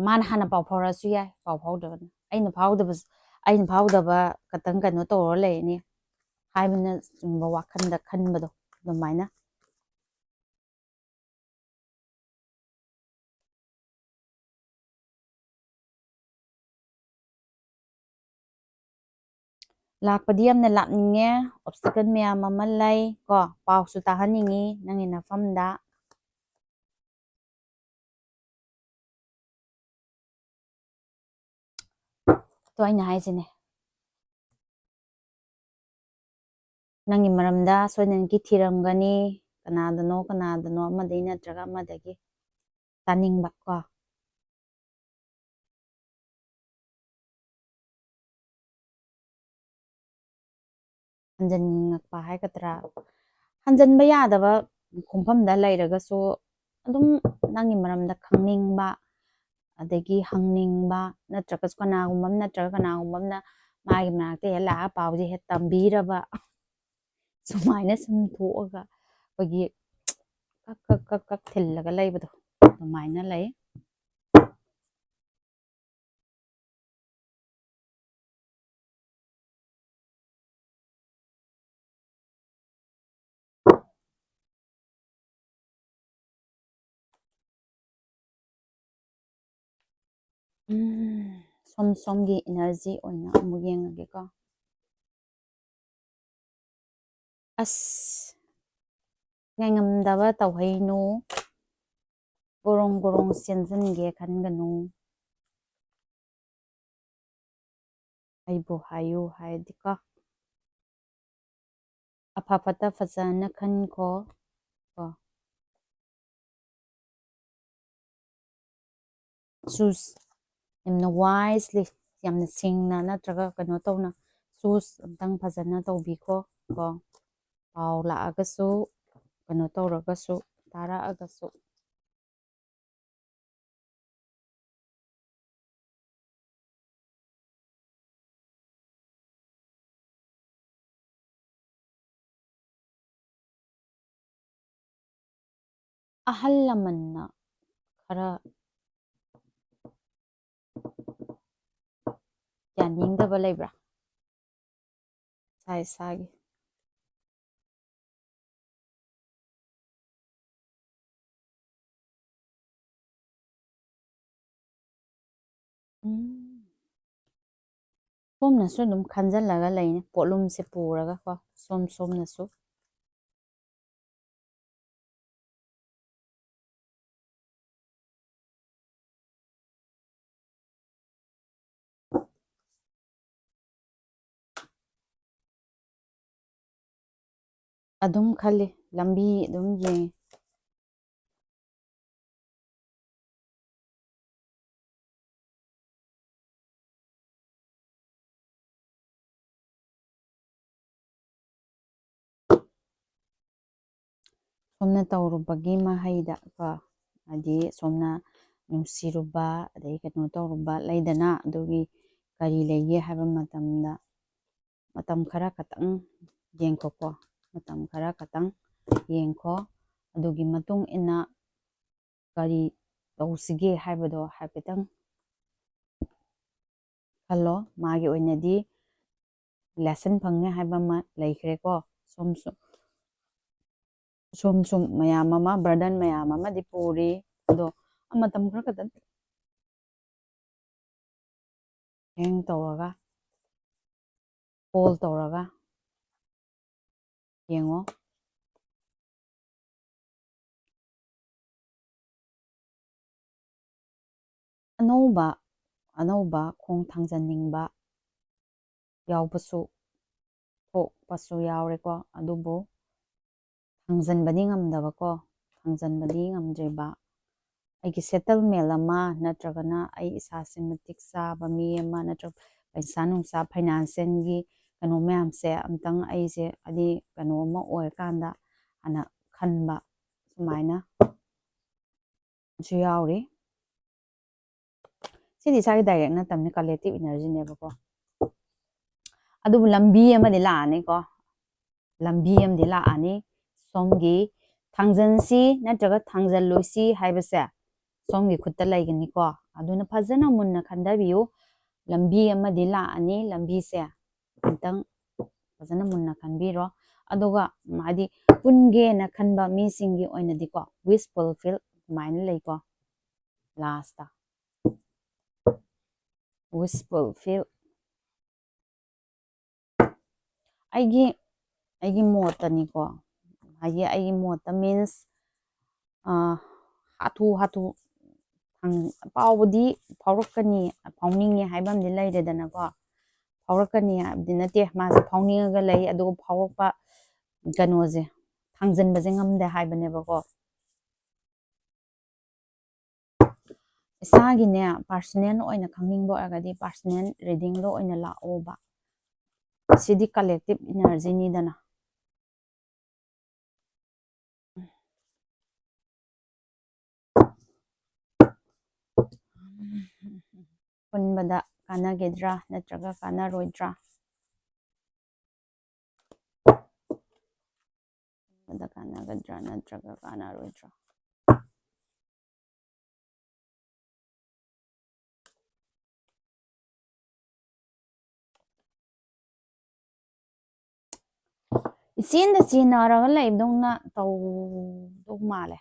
ꯃꯥꯅ ꯍꯥꯟꯅ ꯄꯥꯎ ꯐꯥꯎꯔꯛꯑꯁꯨ ꯌꯥꯏ, ꯄꯥꯎ ꯐꯥꯎꯗꯕꯅ꯫ ꯑꯩꯅ ꯐꯥꯎꯗꯕꯁꯨ, ꯑꯩꯅ ꯐꯥꯎꯗꯕ ꯈꯛꯇꯪ ꯀꯩꯅꯣ ꯇꯧꯔ ꯂꯩꯔꯅꯤ ꯍꯥꯏꯕꯅꯆꯤꯡꯕ ꯋꯥꯈꯜꯗ ꯈꯟꯕꯗꯣ, ꯑꯗꯨꯃꯥꯏꯅ꯫ ꯂꯥꯛꯄꯗꯤ ꯌꯥꯝꯅ ꯂꯥꯛꯅꯤꯡꯉꯦ, obstacle ꯃꯌꯥꯝ ꯑꯃ ꯂꯩ ꯀꯣ, ꯄꯥꯎꯁꯨ ꯇꯥꯍꯟꯅꯤꯡꯉꯤ ꯅꯪꯒꯤ ꯅꯐꯝꯗ꯫ ꯑꯗꯣ ꯑꯩꯅ ꯍꯥꯏꯁꯤꯅꯦ, ꯅꯪꯒꯤ ꯃꯔꯝꯗ ꯁꯣꯏꯗꯅꯀꯤ ꯊꯤꯔꯝꯒꯅꯤ, ꯀꯅꯥꯗꯅꯣ ꯀꯅꯥꯗꯅꯣ ꯑꯃꯗꯒꯤ ꯅꯠꯇ꯭ꯔꯒ ꯑꯃꯗꯒꯤ ꯇꯥꯅꯤꯡꯕ ꯀꯣ꯫ ꯍꯟꯖꯟꯅꯤꯡꯉꯛꯄ ꯍꯥꯏꯒꯗ꯭ꯔꯥ, ꯍꯟꯖꯟꯕ ꯌꯥꯗꯕ ꯈꯣꯡꯐꯝꯗ ꯂꯩꯔꯒꯁꯨ ꯑꯗꯨꯝ ꯅꯪꯒꯤ ꯃꯔꯝꯗ ꯈꯪꯅꯤꯡꯕ, ꯑꯗꯒꯤ ꯍꯪꯅꯤꯡꯕ, ꯅꯠꯇ꯭ꯔꯒꯁꯨ ꯀꯅꯥꯒꯨꯝꯕ ꯑꯃ ꯅꯠꯇ꯭ꯔꯒ ꯀꯅꯥꯒꯨꯝꯕ ꯑꯃꯅ ꯃꯥꯒꯤ ꯃꯅꯥꯛꯇ ꯍꯦꯛ ꯂꯥꯛꯑꯒ ꯄꯥꯎꯁꯦ ꯍꯦꯛ ꯇꯝꯕꯤꯔꯕ, ꯁꯨꯃꯥꯏꯅ ꯁꯨꯝ ꯊꯣꯛꯑꯒ ꯑꯩꯈꯣꯏꯒꯤ ꯀꯛ ꯀꯛ ꯀꯛ ꯀꯛ ꯊꯤꯜꯂꯒ ꯂꯩꯕꯗꯣ ꯑꯗꯨꯃꯥꯏꯅ ꯂꯩ꯫ ꯎꯝ, ꯁꯣꯝ ꯁꯣꯝꯒꯤ ꯏꯅꯔꯖꯤ ꯑꯣꯏꯅ ꯑꯃꯨꯛ ꯌꯦꯡꯉꯒꯦꯀꯣ꯫ ꯑꯁ, ꯉꯥꯏꯉꯝꯗꯕ ꯇꯧꯍꯩꯅꯨ꯫ ꯒꯣꯔꯣꯡ ꯒꯣꯔꯣꯡ ꯆꯦꯟꯁꯤꯟꯒꯦ ꯈꯟꯒꯅꯨ꯫ ꯑꯩꯕꯨ ꯍꯥꯏꯌꯨ ꯍꯥꯏꯔꯗꯤꯀꯣ, ꯑꯐ ꯐꯠꯇ ꯐꯖꯅ ꯈꯟꯈꯣ ꯀꯣ꯫ ꯆꯨꯁ ꯌꯥꯝꯅ ꯋꯥꯏꯁꯂꯤ, ꯌꯥꯝꯅ ꯁꯤꯡꯅ ꯅꯠꯇ꯭ꯔꯒ ꯀꯩꯅꯣ ꯇꯧꯅ ꯆꯨꯁ ꯑꯝꯇꯪ ꯐꯖꯅ ꯇꯧꯕꯤꯈꯣ ꯀꯣ꯫ ꯄꯥꯎ ꯂꯥꯛꯑꯒꯁꯨ, ꯀꯩꯅꯣ ꯇꯧꯔꯒꯁꯨ, ꯇꯥꯔꯛꯑꯒꯁꯨ꯫ ꯑꯍꯜ ꯂꯃꯟꯅ ꯈꯔ ꯌꯥꯅꯤꯡꯗꯕ ꯂꯩꯕ꯭ꯔꯥ? ꯏꯁꯥ ꯏꯁꯥꯒꯤ꯫ ꯎꯝ꯫ ꯁꯣꯝꯅꯁꯨ ꯑꯗꯨꯝ ꯈꯟꯖꯜꯂꯒ ꯂꯩꯅꯤ, ꯄꯣꯠꯂꯨꯝꯁꯦ ꯄꯨꯔꯒꯀꯣ, ꯁꯣꯝ ꯁꯣꯝꯅꯁꯨ꯫ ꯑꯗꯨꯝ ꯈꯜꯂꯤ, ꯂꯝꯕꯤ ꯑꯗꯨꯝ ꯌꯦꯡꯉꯤ꯫ ꯁꯣꯝꯅ ꯇꯧꯔꯨꯕꯒꯤ ꯃꯍꯩꯗ ꯀꯣ, ꯍꯥꯏꯗꯤ ꯁꯣꯝꯅ ꯅꯨꯡꯁꯤꯔꯨꯕ, ꯑꯗꯩ ꯀꯩꯅꯣ ꯇꯧꯔꯨꯕ ꯂꯩꯗꯅ, ꯑꯗꯨꯒꯤ ꯀꯔꯤ ꯂꯩꯒꯦ ꯍꯥꯏꯕ ꯃꯇꯝꯗ, ꯃꯇꯝ ꯈꯔ ꯈꯛꯇꯪ ꯌꯦꯡꯈꯣꯀꯣ, ꯃꯇꯝ ꯈꯔ ꯈꯛꯇꯪ ꯌꯦꯡꯈꯣ꯫ ꯑꯗꯨꯒꯤ ꯃꯇꯨꯡ ꯏꯟꯅ ꯀꯔꯤ ꯇꯧꯁꯤꯒꯦ ꯍꯥꯏꯕꯗꯣ ꯍꯥꯏꯐꯦꯠꯇꯪ ꯈꯜꯂꯣ꯫ ꯃꯥꯒꯤ ꯑꯣꯏꯅꯗꯤ lesson ꯐꯪꯉꯦ ꯍꯥꯏꯕ ꯑꯃ ꯂꯩꯈ꯭ꯔꯦꯀꯣ꯫ ꯁꯣꯝꯁꯨ, ꯁꯣꯝꯁꯨ ꯃꯌꯥꯝ ꯑꯃ, burden ꯃꯌꯥꯝ ꯑꯃꯗꯤ ꯄꯨꯔꯤ꯫ ꯑꯗꯣ ꯃꯇꯝ ꯈꯔ ꯈꯛꯇꯪ hang ꯇꯧꯔꯒ, hold ꯇꯧꯔꯒ ꯌꯦꯡꯉꯣ꯫ ꯑꯅꯧꯕ, ꯑꯅꯧꯕ ꯈꯣꯡ ꯊꯥꯡꯖꯟꯅꯤꯡꯕ ꯌꯥꯎꯕꯁꯨ, ꯊꯣꯛꯄꯁꯨ ꯌꯥꯎꯔꯦꯀꯣ꯫ ꯑꯗꯨꯕꯨ ꯊꯥꯡꯖꯟꯕꯗꯤ ꯉꯝꯗꯕꯀꯣ, ꯊꯥꯡꯖꯟꯕꯗꯤ ꯉꯝꯗ꯭ꯔꯤꯕ꯫ ꯑꯩꯒꯤ settlement ꯑꯃ, ꯅꯠꯇ꯭ꯔꯒꯅ ꯑꯩ ꯏꯁꯥꯁꯦ ꯃꯇꯤꯛ ꯆꯥꯕ ꯃꯤ ꯑꯃ, ꯅꯠꯇ꯭ꯔꯒ ꯄꯩꯁꯥ ꯅꯨꯡꯁꯥ, financialꯒꯤ ꯀꯩꯅꯣ ꯃꯌꯥꯝꯁꯦ ꯑꯝꯇꯪ ꯑꯩꯁꯦ ꯍꯥꯏꯗꯤ ꯀꯩꯅꯣ ꯑꯃ ꯑꯣꯏꯔꯀꯥꯟꯗ ꯍꯥꯟꯅ ꯈꯟꯕ, ꯁꯨꯃꯥꯏꯅ ꯁꯨ ꯌꯥꯎꯔꯤ꯫ ꯁꯤꯗꯤ ꯏꯁꯥꯒꯤ direct ꯅꯠꯇꯕꯅꯤ, collective energyꯅꯦꯕꯀꯣ꯫ ꯑꯗꯨꯕꯨ ꯂꯝꯕꯤ ꯑꯃꯗꯤ ꯂꯥꯛꯑꯅꯤꯀꯣ, ꯂꯝꯕꯤ ꯑꯃꯗꯤ ꯂꯥꯛꯑꯅꯤ꯫ ꯁꯣꯝꯒꯤ ꯊꯥꯡꯖꯟꯁꯤ ꯅꯠꯇ꯭ꯔꯒ ꯊꯥꯡꯖꯜꯂꯣꯏꯁꯤ ꯍꯥꯏꯕꯁꯦ ꯁꯣꯝꯒꯤ ꯈꯨꯠꯇ ꯂꯩꯒꯅꯤꯀꯣ꯫ ꯑꯗꯨꯅ ꯐꯖꯅ ꯃꯨꯟꯅ ꯈꯟꯊꯕꯤꯌꯨ꯫ ꯂꯝꯕꯤ ꯑꯃꯗꯤ ꯂꯥꯛꯑꯅꯤ, ꯂꯝꯕꯤꯁꯦ ꯑꯝꯇꯪ ꯐꯖꯅ ꯃꯨꯟꯅ ꯈꯟꯕꯤꯔꯣ꯫ ꯑꯗꯨꯒ ꯍꯥꯏꯗꯤ ꯄꯨꯟꯒꯦꯅ ꯈꯟꯕ ꯃꯤꯁꯤꯡꯒꯤ ꯑꯣꯏꯅꯗꯤꯀꯣ, wish fulfill ꯑꯗꯨꯃꯥꯏꯅ ꯂꯩꯀꯣ꯫ Lastꯇ wish fulfill, ꯑꯩꯒꯤ, ꯑꯩꯒꯤ ꯃꯣꯠꯇꯅꯤꯀꯣ, ꯍꯥꯏꯗꯤ ꯑꯩꯒꯤ ꯃꯣꯠꯇ means, ꯑꯥ, ꯍꯥꯊꯨ ꯍꯥꯊꯨ ꯐꯪ-, ꯄꯥꯎꯕꯨꯗꯤ ꯐꯥꯎꯔꯛꯀꯅꯤ, ꯐꯥꯎꯅꯤꯡꯉꯦ ꯍꯥꯏꯕ ꯑꯃꯗꯤ ꯂꯩꯔꯦꯗꯅꯀꯣ꯫ ꯐꯥꯎꯔꯛꯀꯅꯤ ꯍꯥꯏꯕꯗꯤ ꯅꯠꯇꯦ, ꯃꯥꯁꯦ ꯐꯥꯎꯅꯤꯡꯉꯒ ꯂꯩ, ꯑꯗꯨꯒ ꯐꯥꯎꯔꯛꯄ ꯀꯩꯅꯣꯁꯦ, ꯊꯥꯡꯖꯟꯕꯁꯦ ꯉꯝꯗꯦ ꯍꯥꯏꯕꯅꯦꯕꯀꯣ꯫ ꯏꯁꯥꯒꯤꯅꯦ, personal ꯑꯣꯏꯅ ꯈꯪꯅꯤꯡꯕ ꯑꯣꯏꯔꯒꯗꯤ personal readingꯗ ꯑꯣꯏꯅ ꯂꯥꯛꯑꯣꯕ꯫ ꯁꯤꯗꯤ collective energyꯅꯤꯗꯅ꯫ ꯄꯨꯟꯕꯗ ꯀꯥꯟꯅꯒꯗ꯭ꯔꯥ ꯅꯠꯇ꯭ꯔꯒ ꯀꯥꯟꯅꯔꯣꯏꯗ꯭ꯔꯥ? ꯇꯧꯕꯗ ꯀꯥꯟꯅꯒꯗ꯭ꯔꯥ ꯅꯠꯇ꯭ꯔꯒ ꯀꯥꯟꯅꯔꯣꯏꯗ꯭ꯔꯥ? ꯏꯆꯦꯟꯗ ꯆꯦꯟꯅꯔꯒ ꯂꯩꯕꯗꯧꯅ ꯇꯧꯗꯧ ꯃꯥꯜꯂꯦ꯫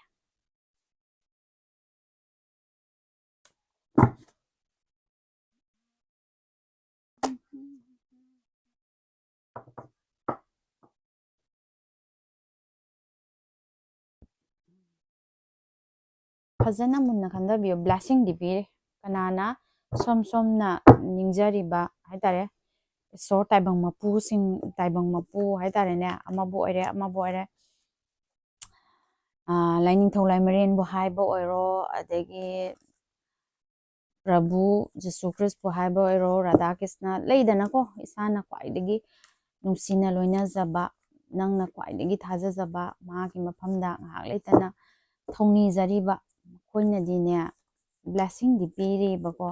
ꯐꯖꯅ ꯃꯨꯟꯅ ꯈꯟꯊꯕꯤꯌꯨ꯫ ꯕ꯭ꯂꯦꯁꯤꯡꯗꯤ ꯄꯤꯔꯤ꯫ ꯀꯅꯥꯅ ꯁꯣꯝ ꯁꯣꯝꯅ ꯅꯤꯡꯖꯔꯤꯕ ꯍꯥꯏꯇꯥꯔꯦ, ꯏꯁꯣꯔ ꯇꯥꯏꯕꯪ ꯃꯄꯨꯁꯤꯡ, ꯇꯥꯏꯕꯪ ꯃꯄꯨ ꯍꯥꯏꯇꯥꯔꯦꯅꯦ, ꯑꯃꯕꯨ ꯑꯣꯏꯔꯦ, ꯑꯃꯕꯨ ꯑꯣꯏꯔꯦ, ꯑꯥ, ꯂꯥꯏꯅꯤꯡꯊꯧ ꯂꯥꯏꯃꯔꯦꯟꯕꯨ ꯍꯥꯏꯕ ꯑꯣꯏꯔꯣ, ꯑꯗꯒꯤ ꯄ꯭ꯔꯚꯨ ꯖꯤꯁꯨ ꯈ꯭ꯔꯤꯁꯄꯨ ꯍꯥꯏꯕ ꯑꯣꯏꯔꯣ, ꯔꯥꯙꯥ ꯀ꯭ꯔꯤꯁꯅ, ꯂꯩꯗꯅꯀꯣ, ꯏꯁꯥꯅ ꯈ꯭ꯋꯥꯏꯗꯒꯤ ꯅꯨꯡꯁꯤꯅ ꯂꯣꯏꯅꯖꯕ, ꯅꯪꯅ ꯈ꯭ꯋꯥꯏꯗꯒꯤ ꯊꯥꯖꯖꯕ, ꯃꯥꯒꯤ ꯃꯐꯝꯗ ꯉꯥꯏꯍꯥꯛ ꯂꯩꯇꯅ ꯊꯧꯅꯤꯖꯔꯤꯕ, ꯃꯈꯣꯏꯅꯗꯤꯅꯦ, ꯕ꯭ꯂꯦꯁꯤꯡꯗꯤ ꯄꯤꯔꯤꯕꯀꯣ꯫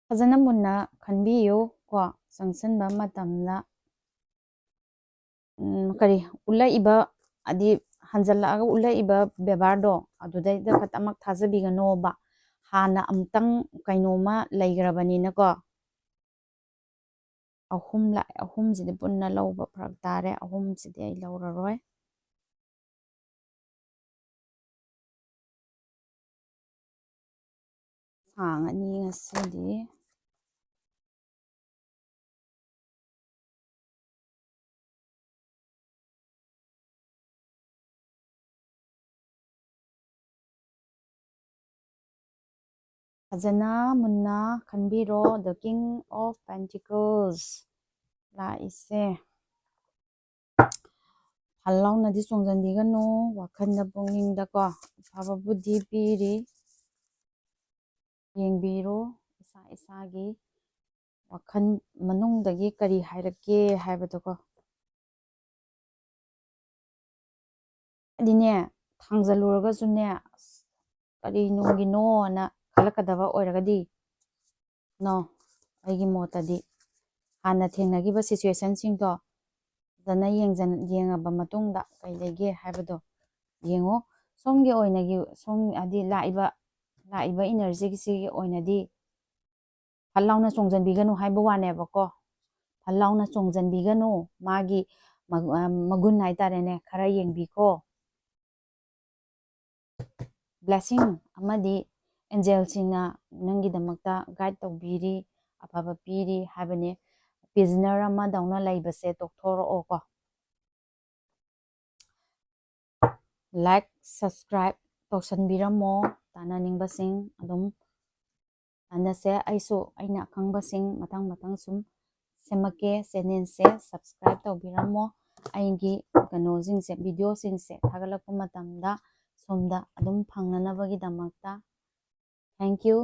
ꯐꯖꯅ ꯃꯨꯟꯅ ꯈꯟꯕꯤꯌꯨ ꯀꯣ, ꯆꯪꯁꯤꯟꯕ ꯃꯇꯝꯗ, ꯎꯝ, ꯀꯔꯤ, ꯎꯠꯂꯛꯏꯕ, ꯍꯥꯏꯗꯤ ꯍꯟꯖꯜꯂꯛꯑꯒ ꯎꯠꯂꯛꯏꯕ ꯕꯦꯕꯥꯔꯗꯣ, ꯑꯗꯨꯗꯩꯗ ꯈꯛꯇꯃꯛ ꯊꯥꯖꯕꯤꯒꯅꯣꯕ꯫ ꯍꯥꯟꯅ ꯑꯃꯨꯛꯇꯪ ꯀꯩꯅꯣꯝꯃ ꯂꯩꯈ꯭ꯔꯕꯅꯤꯅꯀꯣ꯫ ꯑꯍꯨꯝ ꯂꯥꯛꯑꯦ꯫ ꯑꯍꯨꯝꯁꯤꯗꯤ ꯄꯨꯟꯅ ꯂꯧꯕ ꯐꯔꯛ ꯇꯥꯔꯦ꯫ ꯑꯍꯨꯝꯁꯤꯗꯤ ꯑꯩ ꯂꯧꯔꯔꯣꯏ꯫ ꯁꯥꯡꯉꯅꯤ ꯉꯁꯤꯗꯤ꯫ ꯐꯖꯅ ꯃꯨꯟꯅ ꯈꯟꯕꯤꯔꯣ꯫ The King of Pentacles ꯂꯥꯛꯏꯁꯦ꯫ ꯍꯜ ꯂꯥꯎꯅꯗꯤ ꯆꯣꯡꯁꯤꯟꯕꯤꯒꯅꯨ꯫ ꯋꯥꯈꯜꯗ, ꯄꯨꯛꯅꯤꯡꯗꯀꯣ, ꯑꯐꯕ ꯕꯨꯗꯤ ꯄꯤꯔꯤ꯫ ꯌꯦꯡꯕꯤꯔꯣ, ꯏꯁꯥ ꯏꯁꯥꯒꯤ ꯋꯥꯈꯜ ꯃꯅꯨꯡꯗꯒꯤ ꯀꯔꯤ ꯍꯥꯏꯔꯛꯀꯦ ꯍꯥꯏꯕꯗꯣꯀꯣ꯫ ꯍꯥꯏꯗꯤꯅꯦ, ꯊꯥꯡꯖꯜꯂꯨꯔꯒꯁꯨꯅꯦ, ꯑꯁ, ꯀꯔꯤ ꯅꯨꯡꯒꯤꯅꯣꯅ ꯈꯜꯂꯛꯀꯗꯕ ꯑꯣꯏꯔꯒꯗꯤ, no, ꯑꯩꯒꯤ ꯃꯣꯠꯇꯗꯤ ꯍꯥꯟꯅ ꯊꯦꯡꯅꯈꯤꯕ ꯁꯤꯆꯨꯋꯦꯁꯟꯁꯤꯡꯗꯣ ꯐꯖꯅ ꯌꯦꯡꯖꯟ-, ꯌꯦꯡꯉꯕ ꯃꯇꯨꯡꯗ ꯀꯩ ꯂꯩꯒꯦ ꯍꯥꯏꯕꯗꯣ ꯌꯦꯡꯉꯣ꯫ ꯁꯣꯝꯒꯤ ꯑꯣꯏꯅꯒꯤ, ꯁꯣꯝ, ꯍꯥꯏꯗꯤ ꯂꯥꯛꯏꯕ, ꯂꯥꯛꯏꯕ ꯏꯅꯔꯖꯤꯒꯤꯁꯤꯒꯤ ꯑꯣꯏꯅꯗꯤ ꯐꯠ ꯂꯥꯎꯅ ꯆꯣꯡꯖꯟꯕꯤꯒꯅꯨ ꯍꯥꯏꯕ ꯋꯥꯅꯦꯕꯀꯣ꯫ ꯐꯠ ꯂꯥꯎꯅ ꯆꯣꯡꯖꯟꯕꯤꯒꯅꯨ꯫ ꯃꯥꯒꯤ ꯃꯒꯨꯟ ꯍꯥꯏꯇꯥꯔꯦꯅꯦ, ꯈꯔ ꯌꯦꯡꯕꯤꯈꯣ꯫ ꯕ꯭ꯂꯦꯁꯤꯡ ꯑꯃꯗꯤ ꯑꯦꯟꯖꯦꯜꯁꯤꯡꯅ ꯅꯪꯒꯤꯗꯃꯛꯇ ꯒꯥꯏꯗ ꯇꯧꯕꯤꯔꯤ, ꯑꯐꯕ ꯄꯤꯔꯤ ꯍꯥꯏꯕꯅꯦ꯫ ꯄ꯭ꯔꯤꯖꯅꯔ ꯑꯃꯗꯧꯅ ꯂꯩꯕꯁꯦ ꯇꯣꯛꯊꯣꯔꯛꯑꯣꯀꯣ꯫ Like, subscribe ꯇꯧꯁꯟꯕꯤꯔꯝꯃꯣ꯫ ꯇꯥꯟꯅꯅꯤꯡꯕꯁꯤꯡ ꯑꯗꯨꯝ ꯇꯥꯟꯅꯁꯦ꯫ ꯑꯩꯁꯨ ꯑꯩꯅ ꯑꯈꯪꯕꯁꯤꯡ ꯃꯊꯪ ꯃꯊꯪ ꯁꯨꯝ ꯁꯦꯝꯃꯛꯀꯦ꯫ ꯆꯦꯅꯦꯜꯁꯦ ꯁꯕꯁꯀ꯭ꯔꯥꯏꯕ ꯇꯧꯕꯤꯔꯝꯃꯣ꯫ ꯑꯩꯒꯤ ꯀꯩꯅꯣꯁꯤꯡꯁꯦ, ꯚꯤꯗꯤꯑꯣꯁꯤꯡꯁꯦ ꯊꯥꯒꯠꯂꯛꯄ ꯃꯇꯝꯗ ꯁꯣꯝꯗ ꯑꯗꯨꯝ ꯐꯪꯅꯅꯕꯒꯤꯗꯃꯛꯇ꯫ Thank you꯫